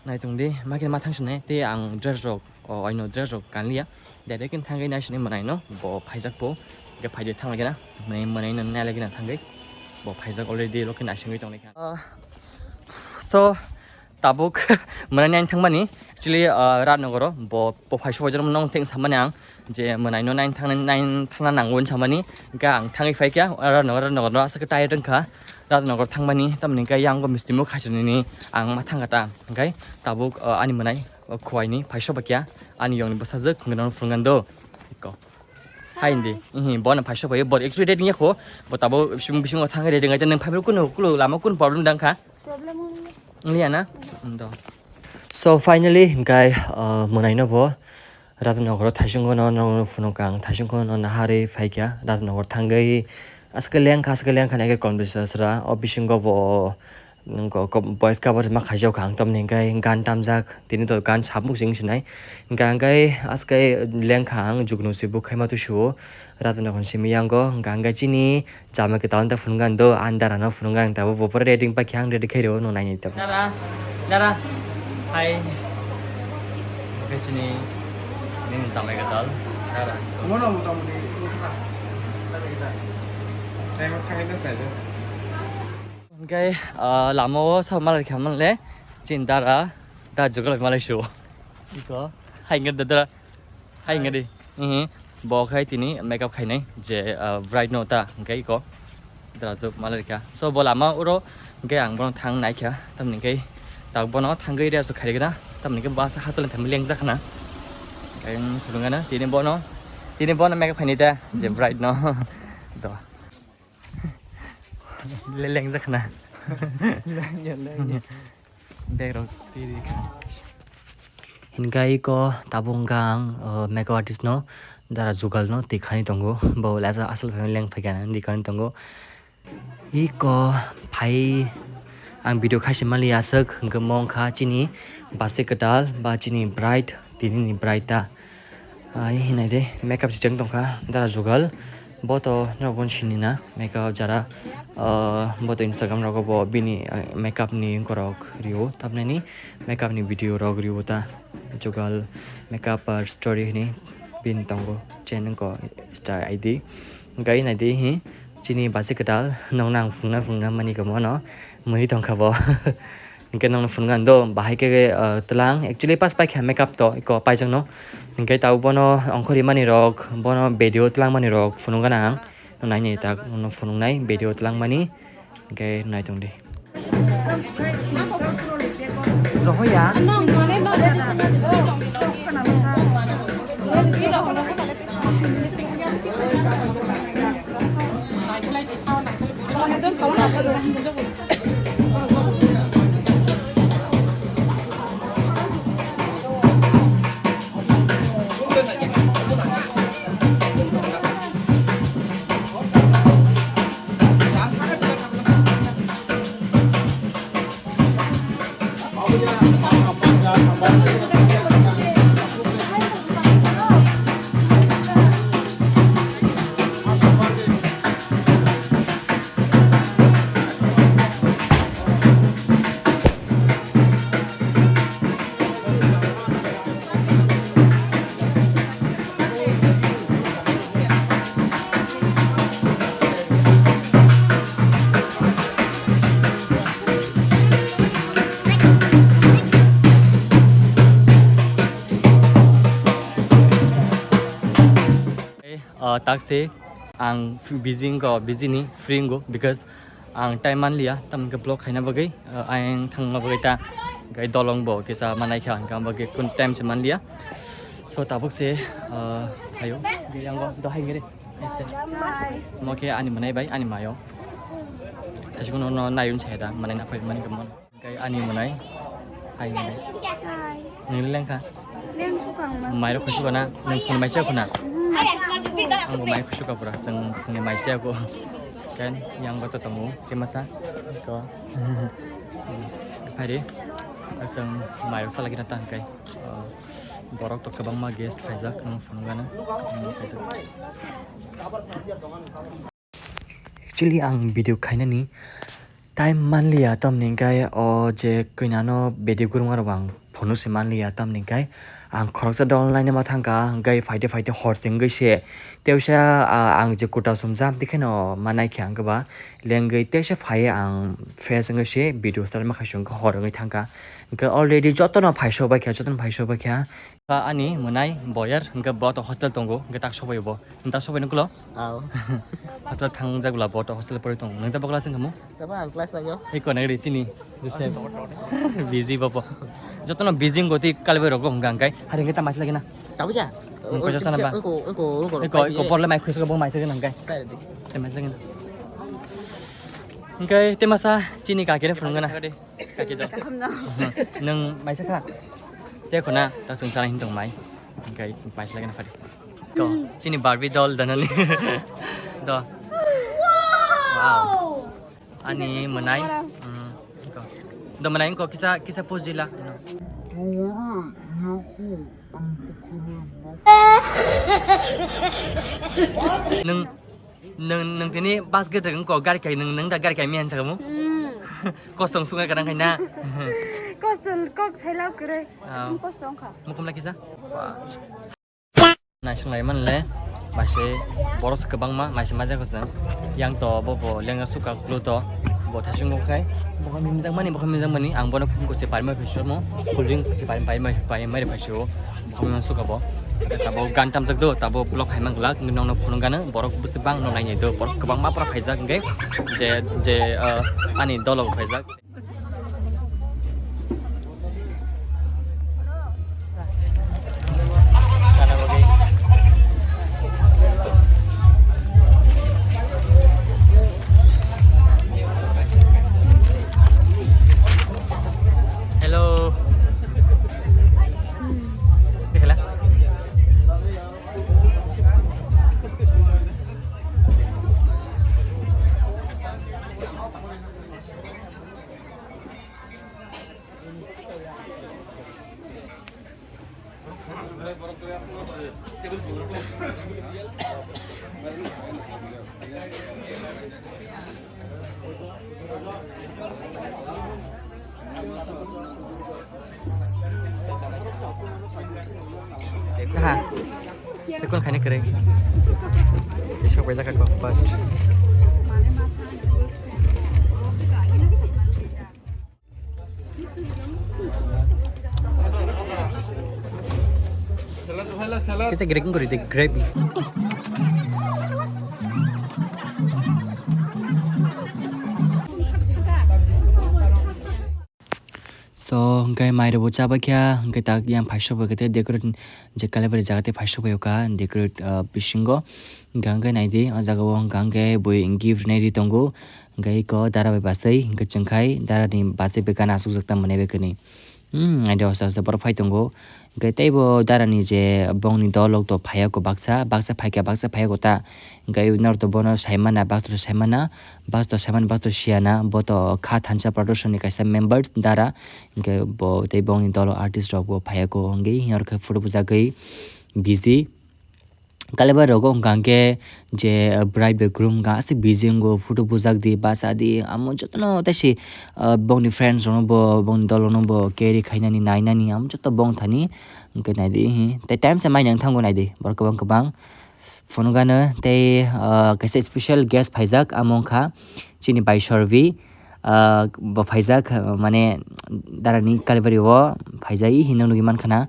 Naitong di, ma khe ma thang sinai, tei ang dress rok, o, oino dress rok kanliya. Direct khe thangwi nai sinai mwnaino, bo phaijak po. Hingke phaide thanglaikhe na, mwnai, mwnaino nailaikhe na thangwi. Bo phaijak already lokhe naisingwi tonglaikha. Ah, so, Tabuk mwnai nine thangmani, actually, ah, Radnogoro, bo, bo phai sobai jormo nong theng samani ang, je mwnai no nine thang, nine thangna nango hinwi samani, hingke ang thangwi phaikha, Radnogor, Radnogor no aswk tai rwngkha, Radnogor thangmani, tamoni hingke yang bo misti bo khaisani ang ma thangkha ta, hingke tabuk, ah, ani mwnai, o khuaini phai sobaikha, ani yongni bwsajwk hwnwi no phunukgwi do, iko. Hai hindi, ihi, bo no phai sobai, bo actually ready wngya kho, bo tabuk bising, bisingo thangwi ready wngya, nwng phai kunu, kunu lama kunu problem dang kha? Problem wngya. Wngya na? Ndo. So finally, hingkai, uh, mwnaino bo Radhanogoro thaichungo no, no, no phunuk ang, thaichungo no naharwi phaikha, Radhanogor thangwi aske lengkha, aske lengkha naikhe conversation sra, o bisingo bo, nung ko, ko, voice cover ma khaijak kha ang, tamni hingkai gan tamjak, tini to gan sabuk sing sinai, hingka hingkai aske lengkha ang, jukno se bukhaima tusuo, Radhanogor simi yango, hingka hingkai chini, Chama kwtal wngkha phunukgani do, ani dara no phunukgani tabuk bo pura ready wngkha, ang ready khairokno naini tabuk. Dara, dara, hai. Oke, chini, nini jamai kwtal. Dara. Mono motamuti wngkha. Tei mo thangwi bwsnai je. Hingke, ah, lama o sa malai kha manle, chini dara, da jugal malai sio. Iko, hai ngi dara. Hai, nge di. Ihi, bo khai tini makeup khainai je, ah, bride no ta, hingke iko. Dara juk malai kha. So, bo lama uro, hingke ang bono thang nai kha. Tamni hingke, tak bono thangwi rest khairikna. Tamni hingke bus hachal ni family lengjak khna. Ang khulungana, tini bono, tini bono makeup khainai ta, je bride no. Do. Le lengjak khna. Lengya, lengya. Bag rok tiri kha. Hinkhe iko tabuk wngkha ang, uh, makeup artist no, Dara Jugal no twi khani tongo. Bo le asal, asal phai leng phai kha nang twi khani tongo. Iko phai ang video khaisi mali aswk, hwnkhe mo wngkha chini basi kwtal ba chini bride, tini ni bride ta. Ai hinai de makeup se cheng tongkha Dara Jugal. Bo to norok bono sini na makeup jara, uh, bo to Instagram rogo bo bini, uh, makeup ni wngkorok rio, tamnani makeup ni video rok rio ta. Jugal makeup, uh, story hini bini tongo channel ko Insta I D. Gai nai di hi chini basi kwtal nong nang phungna phungna mani kamo no muni tongkha bo. Hinkhe nongno phunukha do bahai khe, uh, tlang actually pas paikha makeup to iko paijak no. Hinkhe tabuk bono ongkhorwi mani rok, bono video tlang mani rok phunukgana ang. Naini tak no phunuknai video tlang mani. Hinkhe nai tong di. Rohoya. Eh, uh, taksi ang f-, busy wngkha, busy ni free wngo, because ang time manliya, tamni vlog khaina bagwi, uh, ayang thangna bagwi ta, gai dolong bo kisa manai kha, ang bagwi kun time se manliya. So tabuk se, uh, ayo, yang go do hai ngere. Mo khe ani manai bai, ani mayo. Asiko no, no nayun se da, manai na phai mani kamon. Kai ani mwnai. Hai mwnai. Hai. Nini lengkha? Leng sukang ma. Mairok khusuka na? Nang phone mai chaya khuna? Hmm. Ang bo mai khusuka pura. Chang phone mai chaya ko. Kan yang bato tongo. Ke masa? Ko. Phari. Asang mairok sala kina tang kai. Oh. Borok to kwbangma guest phaijak. Nang phone gana. Nang phaijak. Actually, ang video khainani time manliya, tamni hwnkhe o je kwnano video kwrwngmarok ang phone se manliya, tamni hwnkhe ang khoroksa dol nainama thangkha, hwnkhe phaide phaide hor se wngwi se teisa, ah, ang je kwtal sumjak, tei kheno ma naikhe ang kwba lengwi teisa phaiwi ang fresh wngwi se video start ma khaisong hor wngwi thangkha, hwnkhe already jotono phaisok baikha, jotono phaisok baikha. Ani mwnai boyar, hwnkhe bo to hostel tongo, hwnkhe tak sobai bo. Nta sobai nuklo? Aw. Hostel thangjak bla bo to hostel pori tongo. Nang ta bakla sing kamu? Tama ang class nangyo. Iko nang ri chini. Joseph. Busy bo bo. Jotono busy ngoti kalbe rogo hwnkha hwnkhe. Hari hwnkhe ta maisi lagi na? Kabuja. Nang ko josana ba? Iko, iko, iko, iko, iko porle mai khusko bo maisi lagi nang kai. Sai di. Te maisi lagi na. Hwnkhe te masa chini kakere phunung gana. Kaki do. Kaham no. Nang maisa kha? Te khona ta sung sana hin tong mai. Hwnkhe maisi lagi na phadi. Ko, chini Barbie doll danani. Do. Wow. Ani mwnai. Hmm, ko. Do mwnai ko kisa, kisa pose dila. Nung, nung, nung tini bus gate ko gari kai nung, nung da gari kai miyan sakamu. Hmm. Kostong sungai kadang kai na. Kostong kok sai lau kere. Ah. Kostong kha. Mukum lagi sa? Wah. Naising lai manle, maise borok se kwbangma, maise majak kwchwng. Yang to bo, bo lenga suka kulu to, bo thasing bo khai. Bo khai mimjak mani, bo khai mimjak mani, ang bono phung ko se parimai phai somo, cool drink se parimai, parimai, parimai phai so, bo khai mimjak suka bo. Tabo gan tamjak do, tabo vlog khai mang glak, nong no phunung gana, borok bwswk bang no nai do, borok kwbangma pura phaijak hwnkhe, je, je, uh, ani dolo phaijak. Hello. Ha. Tekon khaina kwrwi. Sok bai jaka ko first. Kisa greging kori de gravy. So, hwnkhe mairokbo chabaikha, hwnkhe tak yang phaisok bai khe decorate je kalaibrwi jaga tei phaisok bai kha decorate, ah, bisingo. Hwnkhe, hwnkhe naidi, o jaga o hwnkhe, hwnkhe bui gift rwnai ri tongo. Hwnkhe eko dara bai bachai, hwnkhe chwngkhai dara ni bachai bai gana asukjak tamo nai bai khe ni. Hmm, naidi hosa hosa borok phai tongo. Hwnkhe teibo dara ni je bongni dolok to phaiya ko baksa, baksa phaikha, baksa phaiya ko ta. Hwnkhe norok to bono saimana, baksa to saimana, baksa to saimana, baksa to siyana, bo to kha thansa production ni kaisa members dara. Hwnkhe bo tei bongni dolo artist rok bo phaiya ko hwnkhe, hwnkhe photo bujagwi busy. Kalaibar rogo hwnkha hwnkhe je bride bai groom hwnkha aswk busy wngo, photo bujak di, bacha di, amo jotono tei si, ah, bongni friends rokno bo, bongni dolo no bo carry khainani, nainani, amo joto bong thani hwnkhe naidi, hi, tei time se mai nang thango naidi, borok kwbang kwbang phunukgano tei, ah, kaisa special guest phaijak, amo wngkha chini bai Sorbi. Ah, bo phaijak, ah, mane, darani Kalibari o phaijai hinwi nugwi mankha na.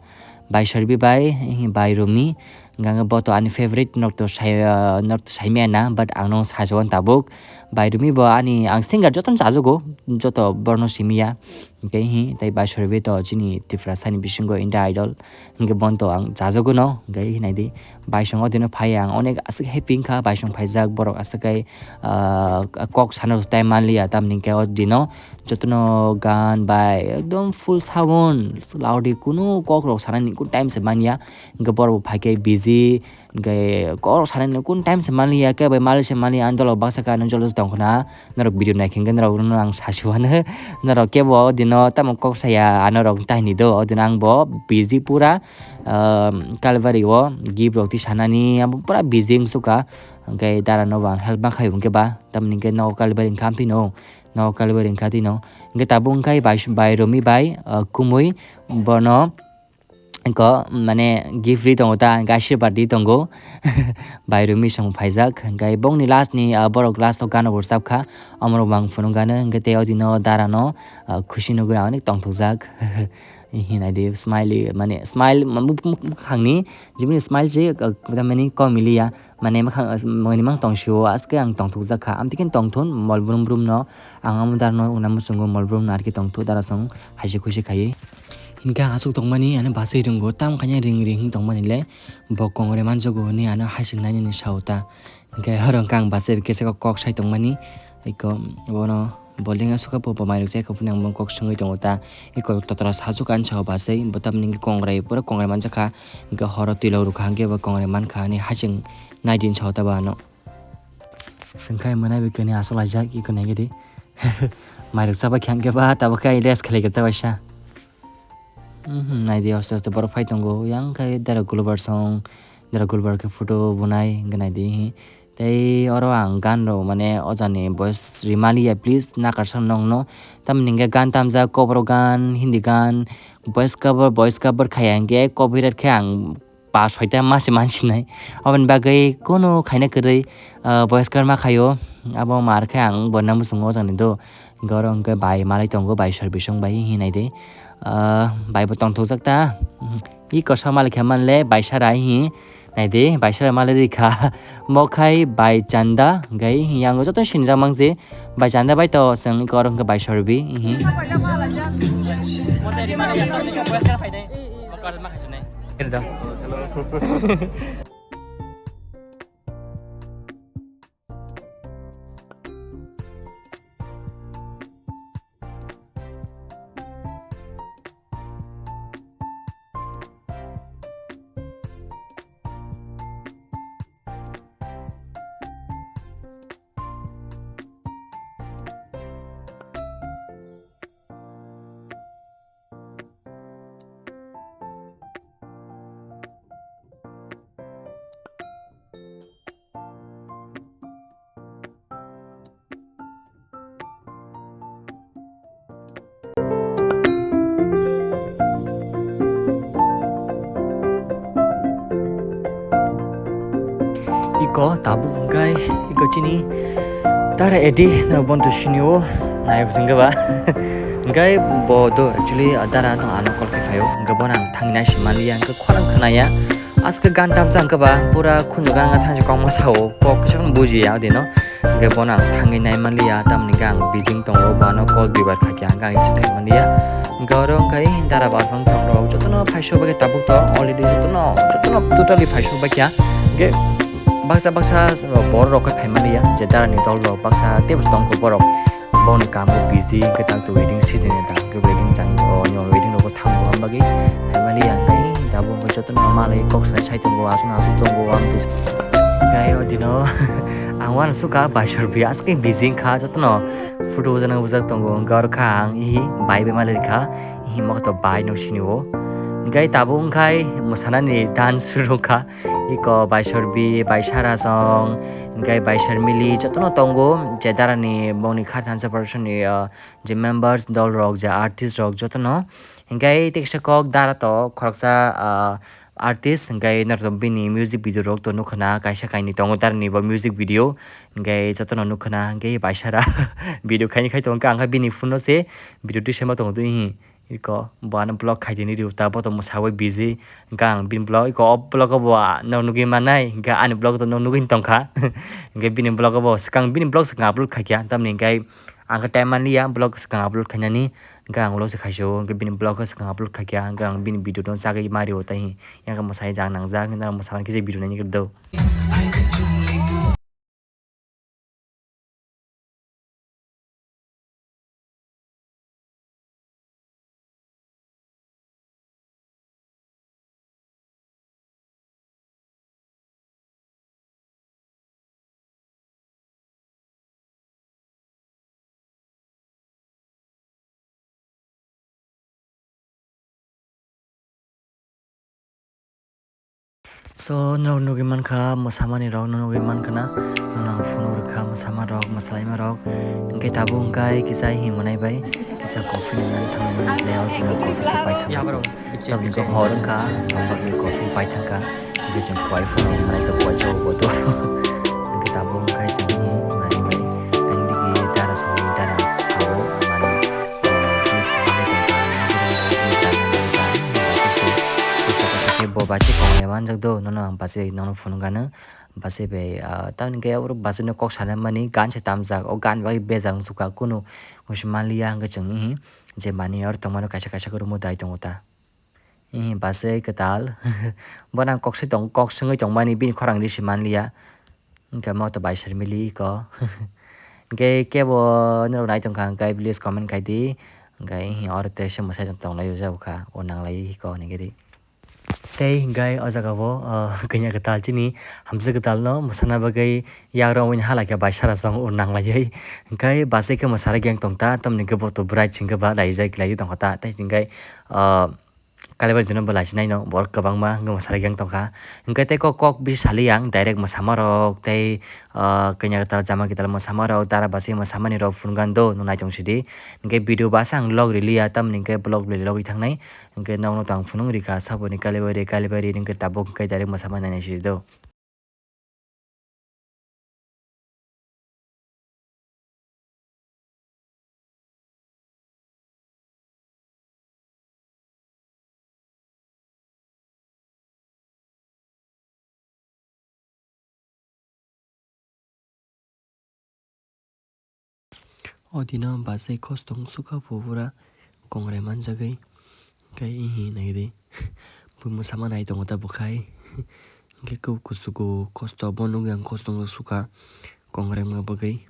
Bai Sorbi bai, bai Rumi, hwnkha khe bo to ani favorite, norok to sai, ah, norok to saimaya na, but ang no sajagao tabuk. Bai Rumi bo ani, ang singer jotono chajago, joto borokno simiya. Hwnkhe hi, tei bai Sorbi to chini Tiprasa ni bisingo India Idol. Hwnkhe bono to ang chajago no, hwnkhe hi naidi. Baisong o dino phai ang onek aswk happy wngkha, baisong phaijak borok aswk kai, ah, kok sana time manliya, tamni hwnkhe o dino jotono gan bai ekdom full sound, loud kunu kok rok sanani kunu time se manya, hwnkhe borok bo phaikhe busy, hwnkhe kok rok sanani kunu time se manliya, kebo malik se manliya, ang dolok baksa khe ano jealous tongkha na. Norok video naikhe hwnkhe norok no ang sasiwano, norok kebo o dino tamo kok saya, ano rok tahini do, o dino ang bo busy pura, ah, Kalibari o gift rok tisanani abo pura busy wngsuka, hwnkhe dara no bo ang help ma khaio hwnkhe ba, tamni hwnkhe nogo Kalibari wngkha amphi no, nogo Kalibari wngkha twi no, hwnkhe tabuk wngkha bai, bai Romi bai, ah, Kumui bono. Ko mane gift ri tongo ta, hwnkhe asirwad ri tongo. Bai Rumi song phaijak, hwnkhe bongni last ni, ah, borok last o gana bo rwchapkha, omorok bo ang phunukgano, hwnkhe tei o dino dara no, ah, khusi nugwi ang onek tongthokjak. Hinai di smile, mane smile, muk-, muk-, mukhang ni jibini smile se, ah, tamani kom iliya. Mane mwkhang, mani mang tong sio, aske ang tongthok jak kha. Amtwi khe tongthun mol brum brum no, ang amo dara no una muchungo mol brum no arki tongthun dara song haisi khusi khaiwi. Hinkhe ang aswk tongmani ano bachwi rwngo, tam khaina ring ring wng tongmani le bo kongre manjago hinwi ano haising nai nini sao ta. Hinkhe oro hinkhe ang bachwi kisa kok sai tongmani, eko bono. Bo lenga sukha po, bo mairok chai kha phunang, bo kok swngwi tongo ta. Eko totra sajuk ani sao bachai, bo tamni hwnkhe kongrai, pura kongrai manjakha. Hwnkhe horo twilok rwkha, hwnkhe bo kongrai mankha ani haching nai din sao ta bo ano. Swngkhai mwnai bai kani aswk laijak, eko naigidi. Mairok chabai kha hwnkhe ba, tabuk khe rest khlai khe ta baisa. Mhm, naidi aste aste borok phai tongo. Yang khai dara gulubar song, dara gulubar khe photo bunai hwnkhe naidi hi. Tei oro ang gan rok mane o jani voice rimani ya please nakarsa nongno. Tamni hwnkhe gan tamjak Kokborok gan, Hindi gan, voice cover, voice cover khaiya hwnkhe copyright khe ang pa soita mase mansinai. Aboni bagwi kunu khaina kwrwi, ah, voice cover ma khaio. Abo mar khe ang bo nang muchungo o jani do. Hwnkhe oro hwnkhe bai malai tongo, bai sor bisong bai hinai de. Ah, bai bo tongthokjak ta. I kosa malai khe manle bai sara hi. Nai de, bai sara malai rikha. Mokhai bai chanda, hwnkhe yang joto sinijak mang je. Bai chanda bai to chwng iko oro hwnkhe bai sorbi, hi. Iko tabuk hwnkhe iko chini dara edi no bonto sinio nayok jengga ba. Hwnkhe bo do actually dara no ano call khe phaio. Hwnkhe bono ang thangwi nai se manliya, hwnkhe khorang khwnaya. Aske gan tam tam khe ba pura khunju gan thangse kok ma sao, kok kisa bujiya odino. Hwnkhe bono ang thangwi nai manliya, tamni hwnkhe ang busy tongo, bo ano call duibar khaikha, hwnkhe ang receive khai manliya. Hwnkhe oro hwnkhe dara barphang thong rok jotono phaiso bagwi tabuk to already jotono, jotono totally phaiso bakya. Hwnkhe baksa baksa borok rok khe phai manliya, je dara ni dol rok baksa teibo tongkho borok. Boni kamo busy hwnkhe tak to wedding season ni tak hwnkhe wedding chang o wedding rogo thango bagwi phai manliya. Hwnkhe tabuk hwnkhe jotono malai kok sanai sai tongo, aswk aswk tongo, ang tei hwnkhe o dino ang uansukha baisor bi aske busy wngkha jotono. Photo ujana ujak tongo, hwnkhe oro kha ang ihi bai bai malai kha, ihi moto bai no sini o. Hwnkhe tabuk wngkhai mwsanani dance suru kha, iko bai sorbi, bai sarasong, hwnkhe bai sarmili jotono tongo, je darani bongni kha thansa portion ni, ah, je members dol rok, je artist rok jotono. Hwnkhe teksa kok dara to khoroksa, ah, artist, hwnkhe norok bini music video rok to nukha na, kaisa kainwi tongo darani bo music video. Hwnkhe jotono nukha na, hwnkhe bai sara video khaini khai tongo, hwnkhe ang khe bini phone no se video twi sema tongo twi hi. Iko bo ano vlog khai tini rw ta, bo to mwsawi busy. Hwnkhe ang bini vlog, iko o vlog o bo, ah, nok nugwi mannai, hwnkhe ani vlog to nok nugwi tongkha. Hwnkhe bini vlog o bo swkang, bini vlog swkang upload khaikha, tamni hwnkhe ang khe time manliya vlog swkang upload khainani. Hwnkhe ang ulo se khaisio, hwnkhe bini vlog khe swkang upload khaikha, hwnkhe ang bini video no chagwi ma rio tei yang khe mwsai jang nangjak, hwnkhe norok mwsamani kisa video naini khe do. So, norok nugwi mankha, mwsamani rok no nugwi mankha na, nono ang phunuk rwkha, mwsama rok, mwsalaima rok. Hwnkhe tabuk hwnkhe kisa hi mwnai bai, kisa coffee nwngnani thangwi mwnai, o tini coffee se pai thangkha. Tabuk hor wngkha, ang bagwi coffee pai thangkha. Hwnkhe chwng kuai phano manai khe kuai chao bo to. Hwnkhe tabuk hwnkhe chwng hi manai bai. Ang digi dara songwi dara sao manwi, ah, juice manwi tongkha, manwi tongkha, manwi tongkha, manwi tongkha. Hwnkhe bo bachi kongya manjak do, nono ang bachi nono phunukgano. Bachi bai, ah, tamni khe oro bachi no kok sana mani gan se tamjak, o gan bai bejal wngsukha, kunu wngse manliya hwnkhe chwng hi je manwi oro tongmani kaisa kaisa khe room o dai tongo ta. Ihi, bachai kwtal. Bono ang kok se tong, kok swngwi tongmani bini khorang risi manliya. Hwnkhe mo to bai sar mili iko. Hwnkhe kebo norok nai tongkha hwnkhe please comment khai di. Hwnkhe ihi oro tei se mwsai tong, tonglai o jabo kha. O nanglai iko hwnwi khe di. Tei hwnkhe o jaga o, ah, kanya kwtal chini hamjak kwtal no mwsana bagwi yagra wngwi halai khe bai sara song o nanglaiwi. Hwnkhe bachai khe mwsarok yang tong ta, tamni khe bo to bwrai chwng khe ba laijak, laijak tongkha ta. Tei hwnkhe, ah, Kalibai dino bo lachinaino borok kwbangma hwnkhe mwsarok yang tongkha. Hwnkhe tei kok, kok bisi saliya ang direct mwsamarok tei, ah, kanya kwtal chama kwtal mwsamarok dara basi mwsamanirok phunukgani do nwng naitong sidi. Hwnkhe video basa ang log riliya tamni hwnkhe vlog rili logwi thangnai. Hwnkhe nokno tong phunuk rikha saboni kalibai ri kalibai ri hwnkhe tabuk hwnkhe direct mwsama nainai sidi do. O dino bachai kostong sukha pho pura kongrai manjagwi. Hwnkhe ihi naidi. Bui mwsama nai tongo ta bwkhai. Hwnkhe kub kuchugo kosto bo nukya ang kostong sukha kongrai wngma bagwi.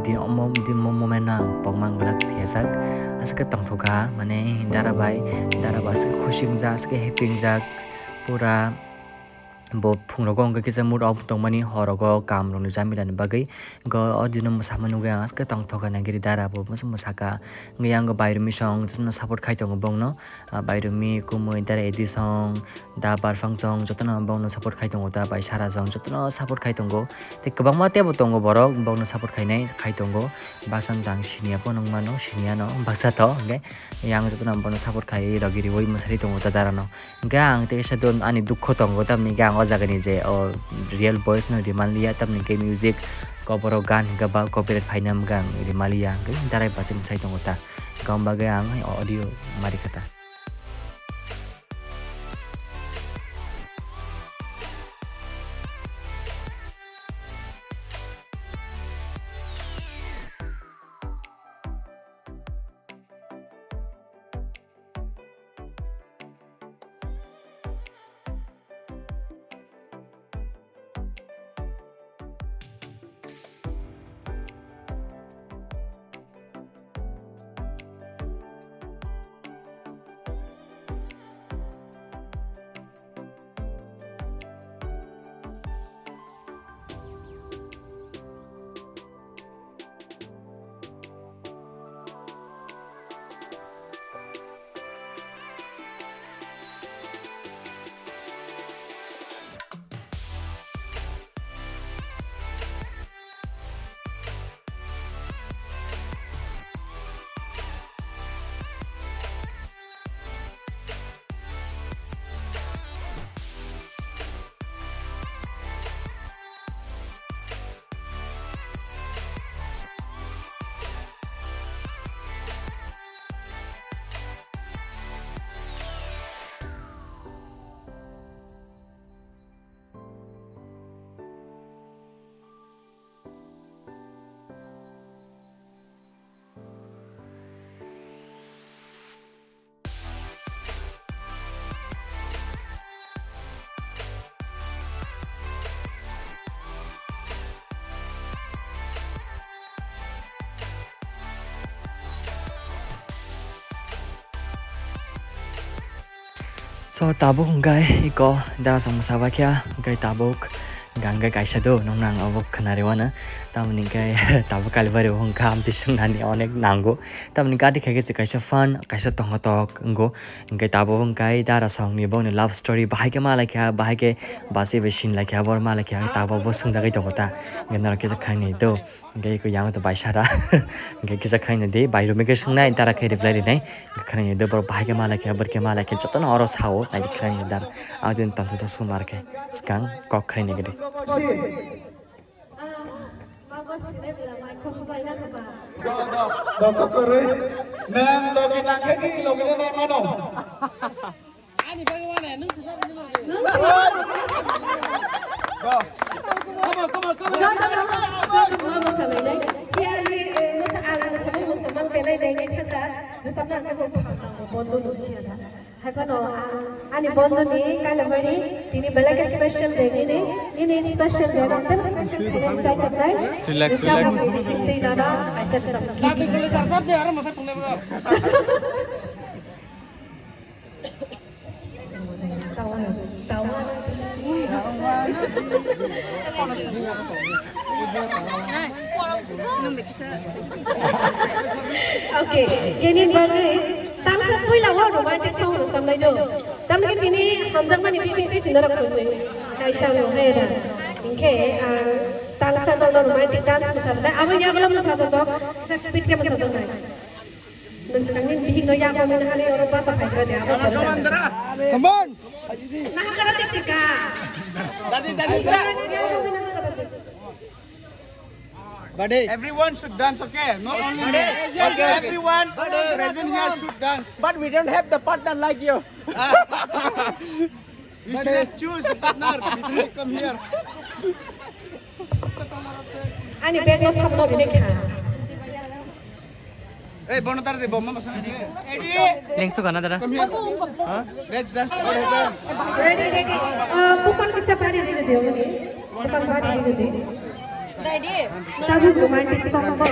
Din omo, din mo moment no ang pokma glak thiyajak. Aswk tongthokha, mane dara bai, dara bai aswk khusi wngjak, aswk happy wngjak. Pura bo phungrogo hwnkhe kisa mood off tongmani, horogo kamrokni jamilani bagwi. Go o dino mwsama nugwi ang aswk tongthokha, nagiri dara bo masa mwsakha. Hwnkhe yang bai rwmi song jotono support khai tongo bongno. Ah, bai rwmi, kumui, dara Edi song, da Barphang song, jotono bongno support khai tongo, da bai Sara song, jotono support khai tongo. Tei kwbangma teibo tongo borok, bongno support khainai khai tongo. Baksa wngkha ang siniya phano wngmano, siniya no baksa to, hwnkhe yang jotono bongno support khai rogwi riwi mwsari tongo ta dara no. Hwnkhe ang tei kaisa don ani dukho tongo, tamni hwnkhe ang o jagani je o real voice no rimaliya, tamni hwnkhe music koboro gan hwnkhe ba copyright phaina hwnkhe ang rimaliya, hwnkhe darai bachai mwsai tongo ta. Hwnkhe ang bagwi ang audio mari kha ta. So, tabuk hwnkhe iko dara song mwsa baikha, hwnkhe tabuk hwnkhe kaisa do, nokno ang obo khwnariwano. Tamoni hwnkhe tabuk Kalibari o hwnkha, amtwi swngnani onek nango. Tamoni gari khaikhe se kaisa fun, kaisa tongotok wngo. Hwnkhe tabuk hwnkhe dara songni bongni love story bahai khe malaikha, bahai khe basi bai sinlaikha, bor malaikha, tabuk bo swngjagwi tongo ta. Hwnkhe norok kisa khainai do. Hwnkhe iko yang to bai sara. Hwnkhe kisa khwlaina di, bai rwmwi khe swngnai, dara khe reply rinai. Hwnkhe khwlaina di, borok bahai khe malai khe, borok khe malai khe, jotono oro sao, nai di khwlaina dar. Ang din tongsa jak sumar khe, swkang kok khwlaina gede. Nang logi nangkhe di, logi nangmano. Ani bagwi wane, nwng se bagwi nwng se. Come on, come on, come on. Haipano, ah, ani bondoni Kailamari, tini belai khe special day nini, nini special day, ang tei special day nini chai chapnai. Relax, relax. Nini chapnai, nini chapnai, nini chapnai. Okay, kini bagwi tangsa puila o romantic song rwchapnai do. Tamni tini hamjakmani bising twi sinda rok tongwi. Kaisa no hera. Hinkhe, ah, tangsa no romantic dance mwsajak. Abo yagulo mwsajak, kisa speed khe mwsajak nai. Nwswkangni bihikno yago nini hani oro basa phaikra de, abo borok. Come on! Nahakara tisika. Dadi, dadi, dra. Bade. Everyone should dance, okay? Not only me. Okay, okay. Everyone present here should dance. But we don't have the partner like you. You should have choose the partner before you come here. Ani bag no sabno bini kha. Hey, bono tar de bomba masang. Ready? Lengsu gana dara. Come here. Huh? Let's dance. Ready, ready. Uh, bupal kisa bari dile de oni. Bupal bari dile de. Tabuk romantic song ba.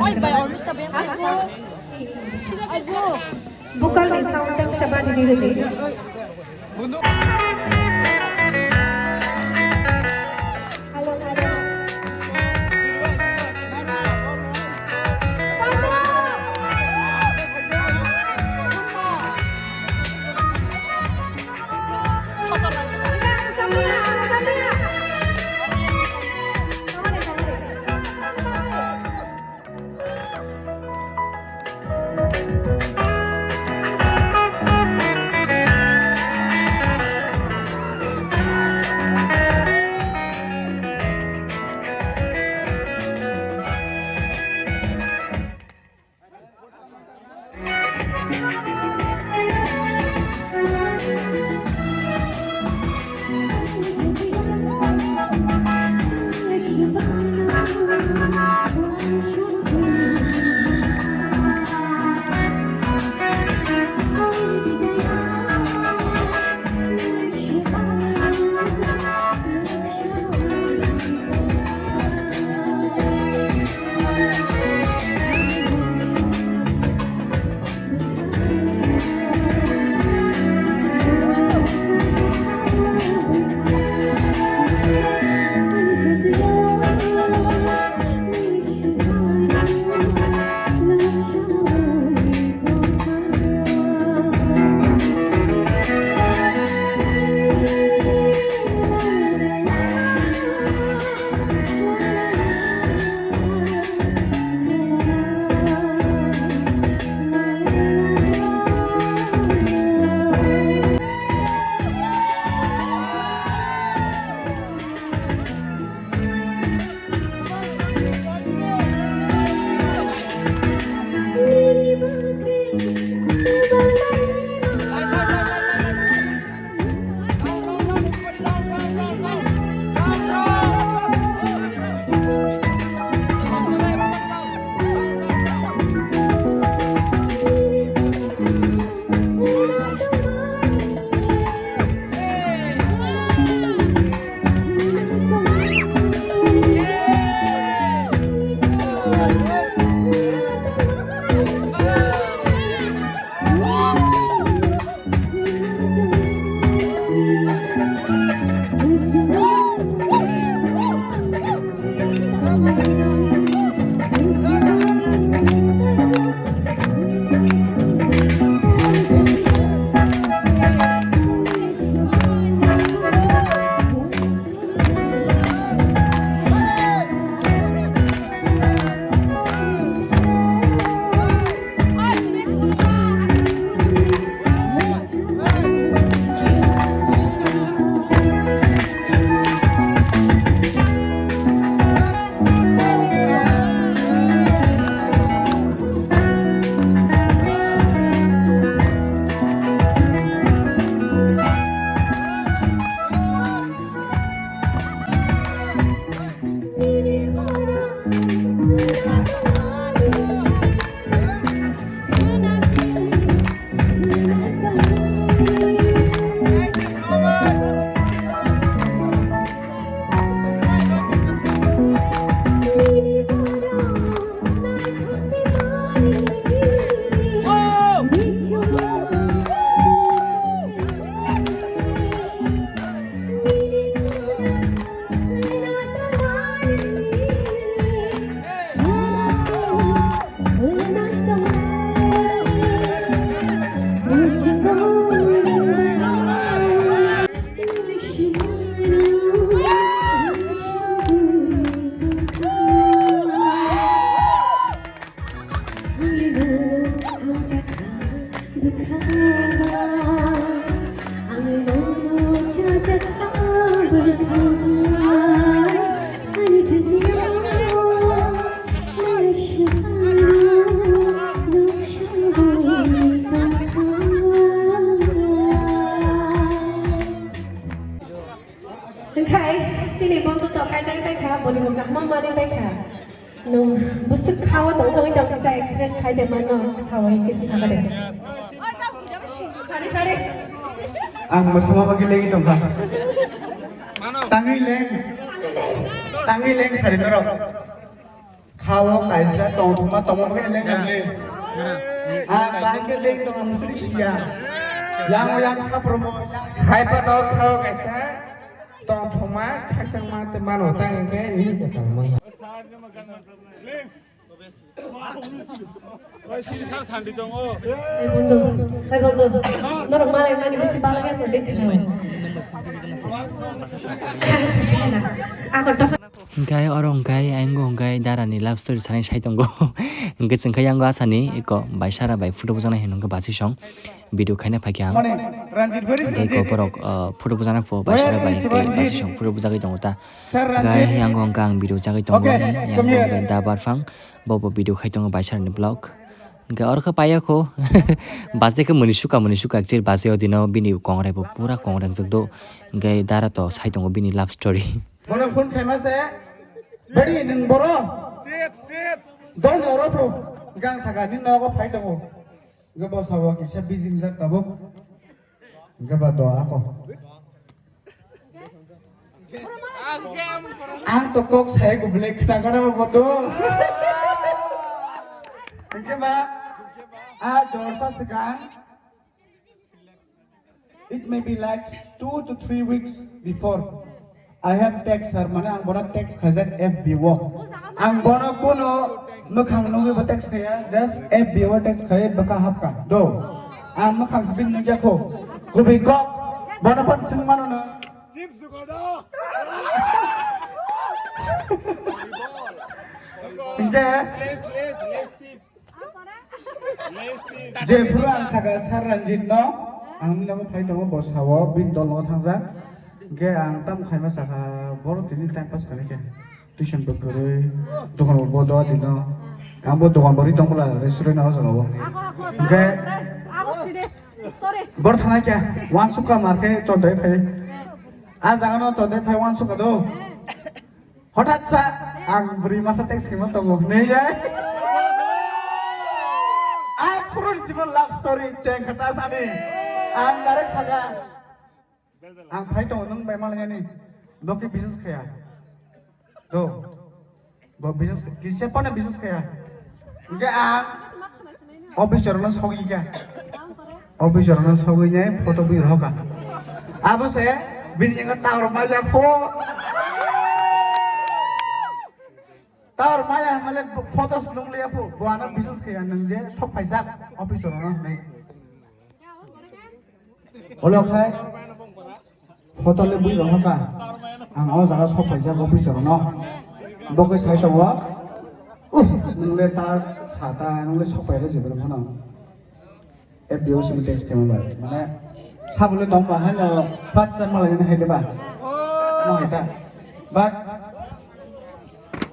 Oi, bai, almost tabi yang. Vocal ni sound tang sa ba di di. Hwnkhe chini bondhu to kaijagwi paikha, boni bo kaham manwi paikha. Nwng bwswk kha-o tongthogwi tong kisa express khai de mano, sawi kisa sakha de. Sari, sari. Ang mwswma bagwi lengwi tongkha. Tangwi leng. Tangwi leng sari norok. Khao kaisa tongthokma tongma bagwi leng nang le. Ah, bahai khe leng tongma musuri siya. Yang o yang kha promo. Hai pa do khao kaisa tongthokma khakchangma tei mano tang khe ni kwtangma. Hai bondhu, hai bondhu. Norok malai mani bisi balai ya kode tino. Ako to. Hingkai oro hingkai ayang go hingkai dara ni love story sanai sai tongo. Hingke chwngkha yang go asani eko baisara bai photo bujana hinung ke basi song. Video khaina phaikha ang. Tei ko borok, uh, photo bujana pho bai sara bai tei basi song photo bujagwi tongo ta. Gai yang go ang video jagwi tongo ani yang go gai da barphang bo bo video khai tongo bai sara ni vlog. Hingke oro khe paiya kho basi khe muni suka muni suka actually basi o dino bini kongrai bo pura kongrai jok do. Hingke dara to sai tongo bini love story. Bono phone khaima se bari nung boro. Dol ni oro pho gang saka ni nogo phai tongo. Hingke bo sabo kisa busy wngjak tabuk. Hingke ba do ako. Ang to kok sai kubule khna kana ba bodo. Hingke ba a jorsa swkang. It may be like two to three weeks before. I have text her, mane ang bono text khaijak F B o. Ang bono kuno mwkhang nugwi bo text khaya, just F B o text khaya bwkha hapka. Do. Ang mwkhang sibin nugya kho. Kubui kok. Bono phone swng mano no. Hingke. Jephuru ang saka Sir Ranjit no, ang nini nogo phai tongo, bo sao bini dol nogo thangjak. Hingke ang tamo khaima saka, boro tini time pass khainai khe. Tuition bo kwrwi, dokan bo bodo dino. Ang bo dokan bo ri tong bwla restaurant o jaga o. Hingke bor thangnai khe, wansukha mar khe chondai phai. A jaga no chondai phai wansukha do. Hothat sa ang bwrwi masa text khima tongo hinwi ya. Ang phuru ni chibon love story cheng khata sani. Ang direct saka. Ang phai tongo nwng bai malai yani. Bo khe business khaya. Do. Bo business kisa phano business khaya. Hingke ang officer no sogwi kha. Officer no sogwi nai photo bui roka. Abo se bini yang tower maya pho. Tower maya male photo nung liya pho. Bo ano business khaya nung je sok phaijak officer no nai. Olo khai. Photo le bui rohaka. Ang o jaga sok paijak officer no. Bo khe sai tongo. Uh, nung le sa sata, nung le sok paijak jebel phano. F B o simi text khemo bai. Mane sabole tong ba hano pat chan malai ni hai de ba. No hai ta. But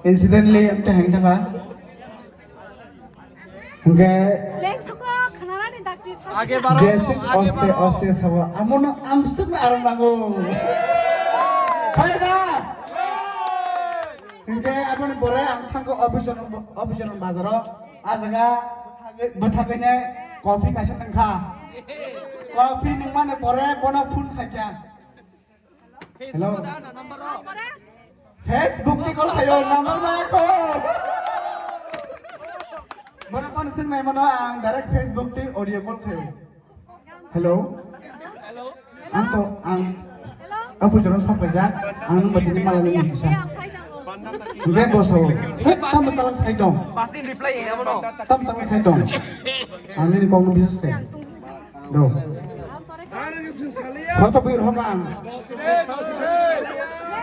incidentally, em te hang thanga. Hingke Lengsuko khananani dakti sa. Jesik oste oste sabo amono amsukna aram nango. Hai da. Hingke aboni pore ang thangko officer officer bazaro a jaga bwthagwi nai coffee kaisa nangkha. Coffee nangmani pore bono phone khaikha. Hello. Facebook ni call khayo, number ma ko. Mana pan sing nai mano ang direct Facebook ti audio call khayo. Hello. Ang to ang apu jono sok paijak, ang nung bati ni mala ni bisa. Nge boso. Tam talang sai dong. Passing reply ya mano. Tam talang sai dong. Ang ni kong bisa sai. Do. Photo bui rohok ang.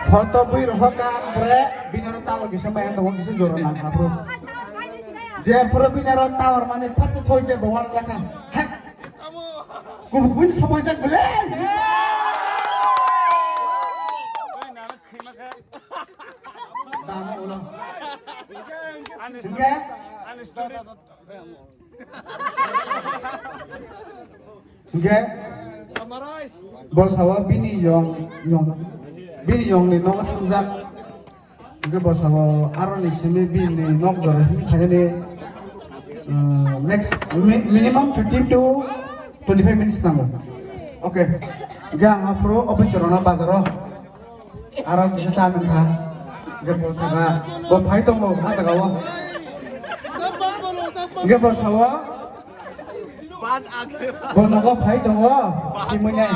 Photo bui rohok ang bre binaro tawar kisa mai ang tawar kisa jora nang kapro. Je pura binaro tawar mane phatsa soi je bawan laka. Hai. Kubu kubu ni sabai jak bele. Dama ulo. Hingke? Hingke? Bo sawa bini yong, yong, bini yong ni nogo thangjak. Hingke bo sawa aroni simi bini nok jora simi khainani, uh, next mi-, minimum fifteen to twenty-five minutes nango. Okay. Hingke ang aphuru office rona bazaro. Aro kisa cha nang kha. Hingke bo saka, bo phai tongo, ah jaga o. Hingke bo sao, bo nogo phai tongo, himui nai.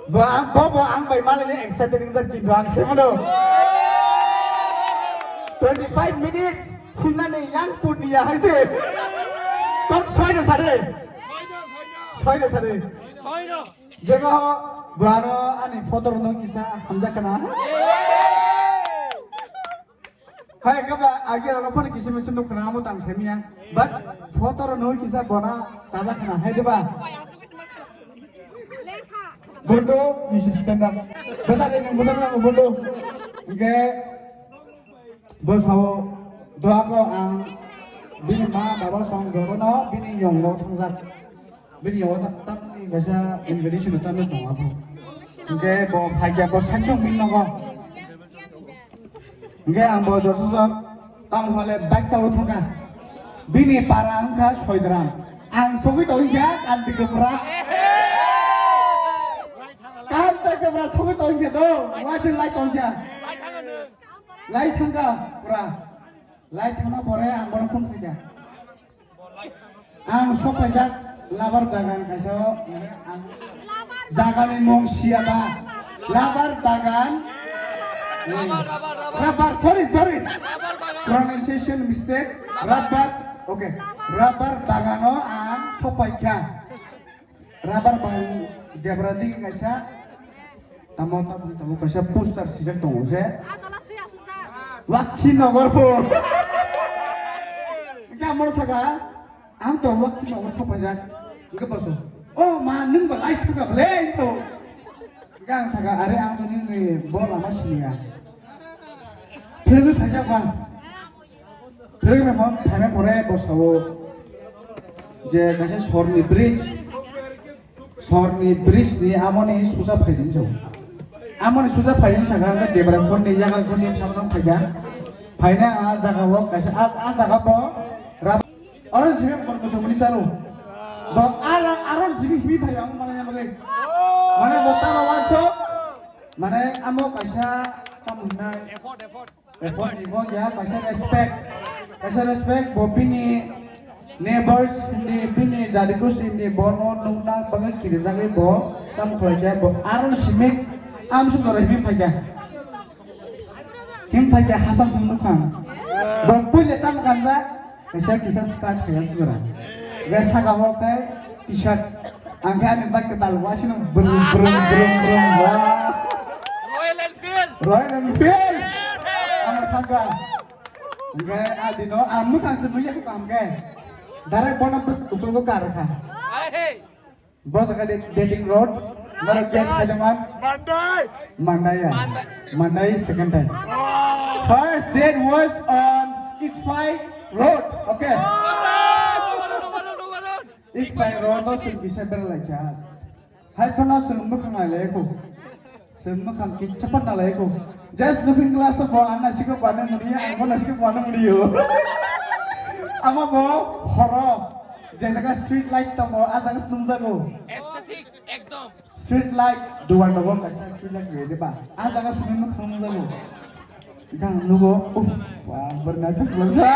Bo ang, bo, bo ang bai malai ni excited wngjak kintu ang se mano. Twenty five minutes, himnani yang pun dia hai se. Kok soi na sare. Soi na sare. Jega ho, bo aro ani photo rwno kisa hamjak kana. Hai, kaba agi rano phone kisi misi nuk khna amo tang semia. But photo rwno kisa bona chajak khna, hai diba? Bondo, you should stand up. Bwsa de nang, bwsa nang, bondo. Hingke, bo sao, doa ko ang, bini ma, baba song, jorono, bini yong lo thangjak. Bini yago tak, tak ni kaisa invitation no tamo tongo. Hingke bo phaikya bo sachung bini nogo. Hingke ang bo jososok tamo hale bike chalo thangkha. Bini para wngkha Soidram. Ang sogwi tongkha Kanti Gopra. Kanti Gopra sogwi tongkha do. Wajin lai tongkha. Lai thangkha pura. Lai thangna pore ang bono phone khaikha. Ang sokphaijak labar bagan kaisa o, ang jagani mung siya ba. Labar bagan. Rubber, sorry, sorry. Pronunciation mistake. Rubber, okay. Rubber bagano ang sokphaikha. Rubber bang debra digi kaisa, tamo tamo tamo kaisa poster sijak tongo se. Wakhi Nogor pho. Hingke amoro saka, ang to Wakhi Nogor sopajak. Hingke boso, "O ma, nwng ba lai saka bole," to. Hingke ang saka, "Are, ang to nini bo lama siniya." Philwi phaijak ba. Philwi phaima pore bo sao je kaisa sorni bridge, sorni bridge ni amoni susa phaidi sao. Amoni susa phaidi saka hingke debra khorni yaga khorni samsong phaija. Phaina a jaga o kaisa a, a jaga bo rab-, orange himi kon kuchumuni chalo. Bo a, orange himi himi phai ang mana yang lagi. Mana bo tama wanso. Mana amo kaisa tamo hinai. Effort ni bo ya, kaisa respect. Kaisa respect, bo bini neighbors ni, bini jadi gosti ni, bo no nungna bagwi kirijagwi bo tam khlaikha, bo aro simi amsu jora him phaikha. Him phaikha Hasan song nukha. Bo puila tam kanjak. Kaisa kisa skirt kaya sijora. Gai saka o kai t-shirt. Ang khe ani bike kwtal wasino brum brum brum brum. Wah. Royal Enfield. Royal Enfield. Ang thangka. Gai adino ang mukhang se nuya ko kam ke. Direct bona bus utul ko kar kha. Hai, hey. Bo jaga de dating road, norok guess khaidongman? Mandai. Mandai ya? Mandai. Mandai second time. Ah. First date was on Ikphai Road. Okay. Ah, no, no, no, no, no, no. Ikphai Road o sing bisa berlaikha. Hai phano sing mukhang nai lekho. Chwng mwkhang kitsa pan nalai ko. Just looking glass o bo ang naisik o bana muni, ang bo naisik o bana muni o. Amo bo horo. Je jaga street light tongo, a jaga se nungjago. Aesthetic, ekdom. Street light, duar nogo kaisa street light rede ba. A jaga se mwkhang nungjago. Gang nugo, uff, wah, bernaithok belasa.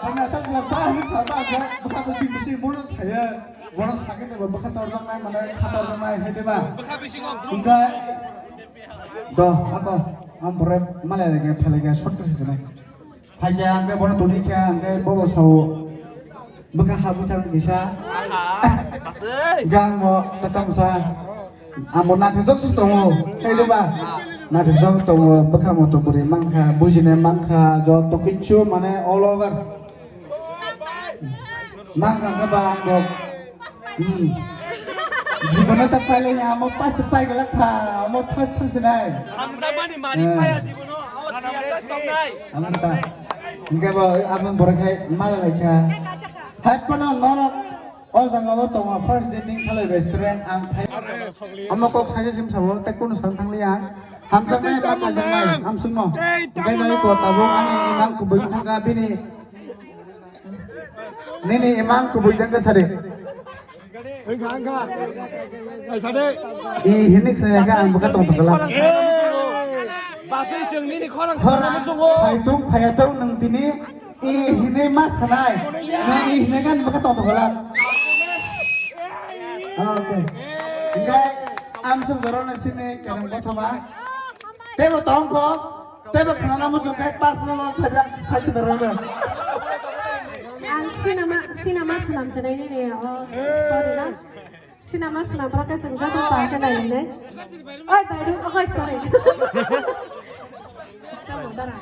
Bernaithok belasa, hinwi sa ba, bwkha bwsing bwsing bono saya. Bono sakhe de bo bwkha torjaknai, mane kha torjaknai, hai de ba? Bwkha bisingo brum. Hingke, do, ako, ang bore malai lage, phalai ge, short khe sinai. Hai khe, ang khe bono toni khe, ang khe bobo sao. Bwkha ha bwthang kisa. Aha, basai. Gang mo, tatang sa. Ang bo nathajak se tongo, hai de ba? Nathajak tongo, bwkha mo to bwrwi mankha, bujinai mankha, joto kichu, mane all over. Mang kang khe ba ang bo. Hmm. Jibono ta pailai ya, amo pas pai gala kha, amo thas thang sinai. Hamjakmani mani Eh. paya jibono, amo tiya sa tongnai. Amo ta. Hingke bo amo borok hai mala lai kha. Hai pano norok o jaga o tongo first dating khalai restaurant ang thai. Amo kok saja sim sabo, tei kunu san thang liya. Hamjaknai ba kajaknai, hamsungno. Tei nai ko tabuk ani imang kubui thangka bini. Nini imang kubui dengka sari. Wngkha, wngkha. Ai, sade. I hini khnaya khe ang bwkha tong tong glak. Eh, basi chwng nini khorang khorang khorang chungo. Phaitung phaiyatung nwng tini i hini ma sanai. Nwng i hini gan bwkha tong tong glak. Ah, okay. Hingkhe ang sung jorona sini kereng kothoma. Tebo tong kho. Tebo khnana muchung khe personal no phaiba sachi dorana. Ang sinama, sinama swnam swnai nini o story na. Sinama swnam rok khe swngjak tong pa khe nai le. Oi, Bairu, oi, sorry. Tamo dara.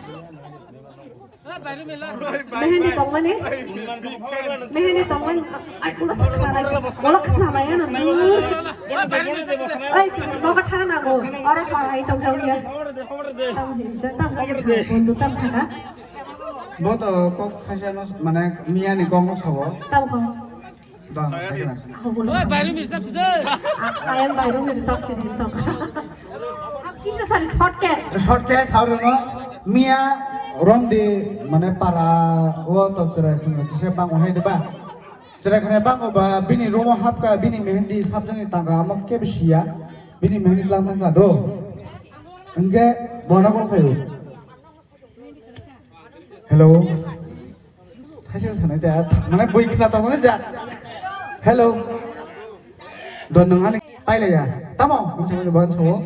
Mehendi tongmani? Mehendi tongmani? Ai, ulo sakna lai, ulo khna lai, ano. Ai, nogo thang nango. Oro ha, ai, tong thang ya. Tam hin, tam hin, bondu tam sana. Bo to kok khaisa no, mane, miya ni kok no sabo. Tam kok. Dong, sakna. Oi, Bairu mirchap side. Ayang Bairu mirchap side tong. Kisa sari short ke. Short ke, saurano miya romdi, mane, para o to chwrai khungo kisa bango hai de ba. Chwrai khunai bango ba, bini room o hapka, bini mehendi sabjani tangka amo kebo siya. Bini mehendi tlang tangka do. Hingke bono kol khayo. Hello. Thaisa sanai ja, mane bui khna tongmani ja. Hello. Do nwng ani pailaya. Tamo, mungsa mani ban sawo.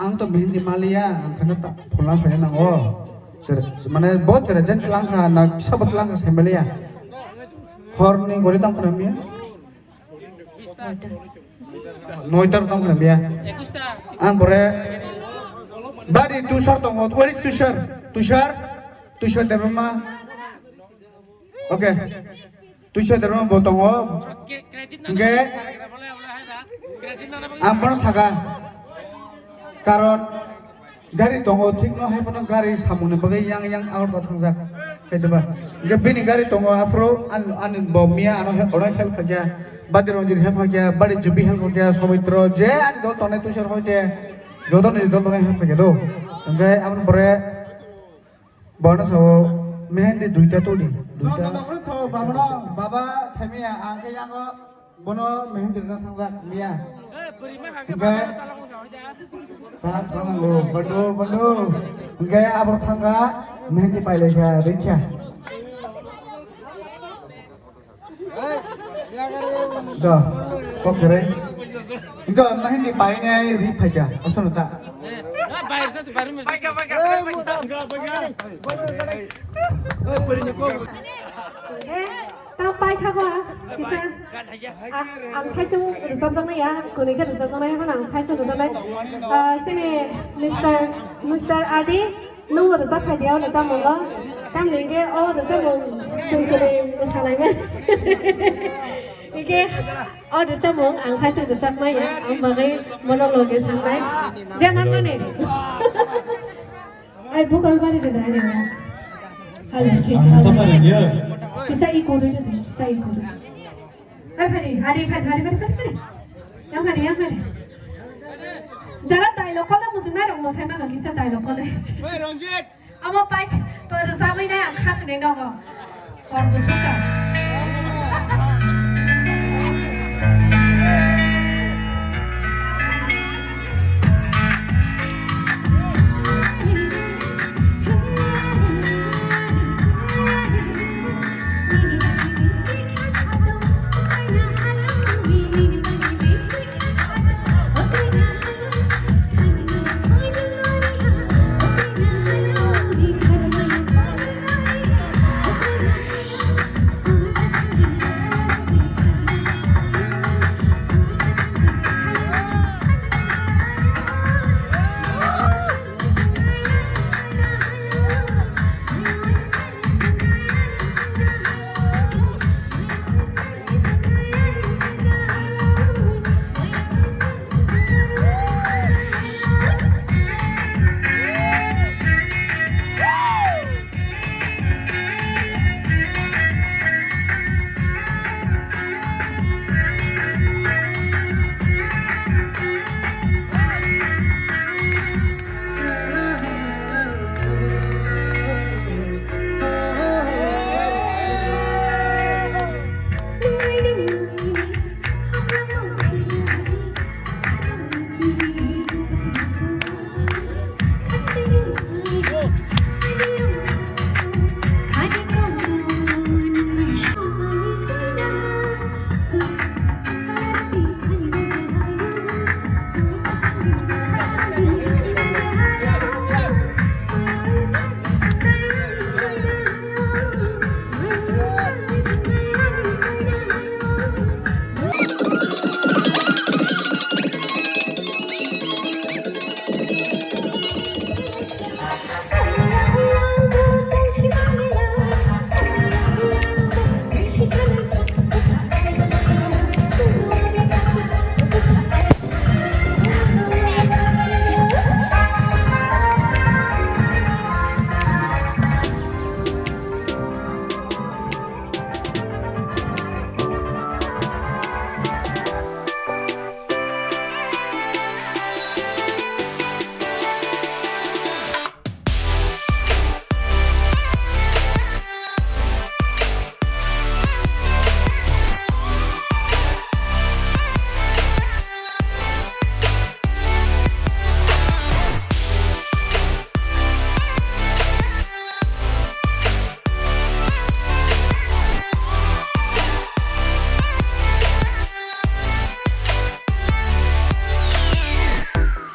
Ang to mehendi maliya, ang khana ta phulna phaya nango. Sir, mane bo sir jen tlang kha, na kisa bo tlang kha sai maliya. Hor ni gori tang khana miya. Noita tong khna biya. Ang bore badi Tushar tongo. Where is Tushar? Tushar? Tushar Debbarma. Okay. Tushar Debbarma bo tongo. Hingke ang bono saka. Karon gari tongo, thik no hai phano gari samungni bagwi yang yang Agartala thangjak, hai diba? Hingke bini gari tongo, aphuru an-, ani bo miya ano he-, oro help khaikya, Badi Ranjit help khaikya, Badi Jubi help khaikya, Somitro, je ani dol tongnai Tushar hoite, joto ni dol tongnai help khaikya do. Hingke aboni pore bono sao mehendi duita tuli, duita. Baba saimaya, ang khe yango. Bono mehendi rwna thangjak miya. Hingke chala chala nango, bondo, bondo. Hingke abo thangkha mehendi pailaikha, rikha. Do, kok kwrwi. Hingke mehendi painai ri phaikha, aswkno ta. Tang paithago kisa. A-, ang saichung rwchapjaknai ya, kwnwi khe rwchapjaknai, haphano ang saichung rwchapnai. Ah, chini Mister, Mister Adi, nwng rwchap phai di o rwchapmungo. Tamni hwnkhe o rwchapmung chwng kwnwi mwsalaimani. Hwnkhe o rwchapmung ang saichung rwchapmaya, ang bagwi bono loge sanai. Je manmani. Ai, bukal bari de dai ne. Hala, chik. Ang sama de dia. Kisa i kuru de, kisa i kuru. Ai, hari, hari, hari, hari, hari, hari. Yang hari, yang hari. Jara dialogue kono mujung nai rong mo sai mano kisa dialogue kono. Oi, Ranjit. Amo pai, to rwchapwi nai ang khasi nai nogo.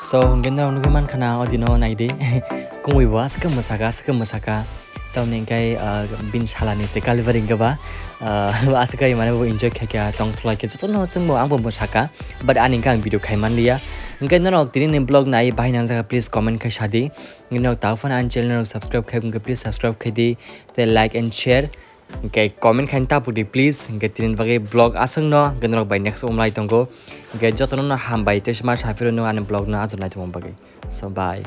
So hwnkhe norok nugwi mankha na odino naidi. Kumui bo aswk khe mwsaka, aswk khe mwsaka. Tamni hwnkhe, ah, bini salani se kalibari hwnkhe ba, ah, aswk khe mane bo enjoy khaikha, tongthoklai khe jotono chwngbo angbo mwsaka. But ani hwnkhe ang video khai manliya. Hwnkhe norok tini ni vlog nai bahai nangjakha, please comment khai sadi. Hwnkhe norok tao phano ani channel norok subscribe khai hwnkhe please subscribe khai di. Tei like and share. Hwnkhe comment khai tapuk di please. Hwnkhe tini bagwi vlog aswkno, hwnkhe norok bai next umlai tongo. Hwnkhe jotono no hambai tei sma saphiro no ani vlog no ajor naitongma bagwi. So bye.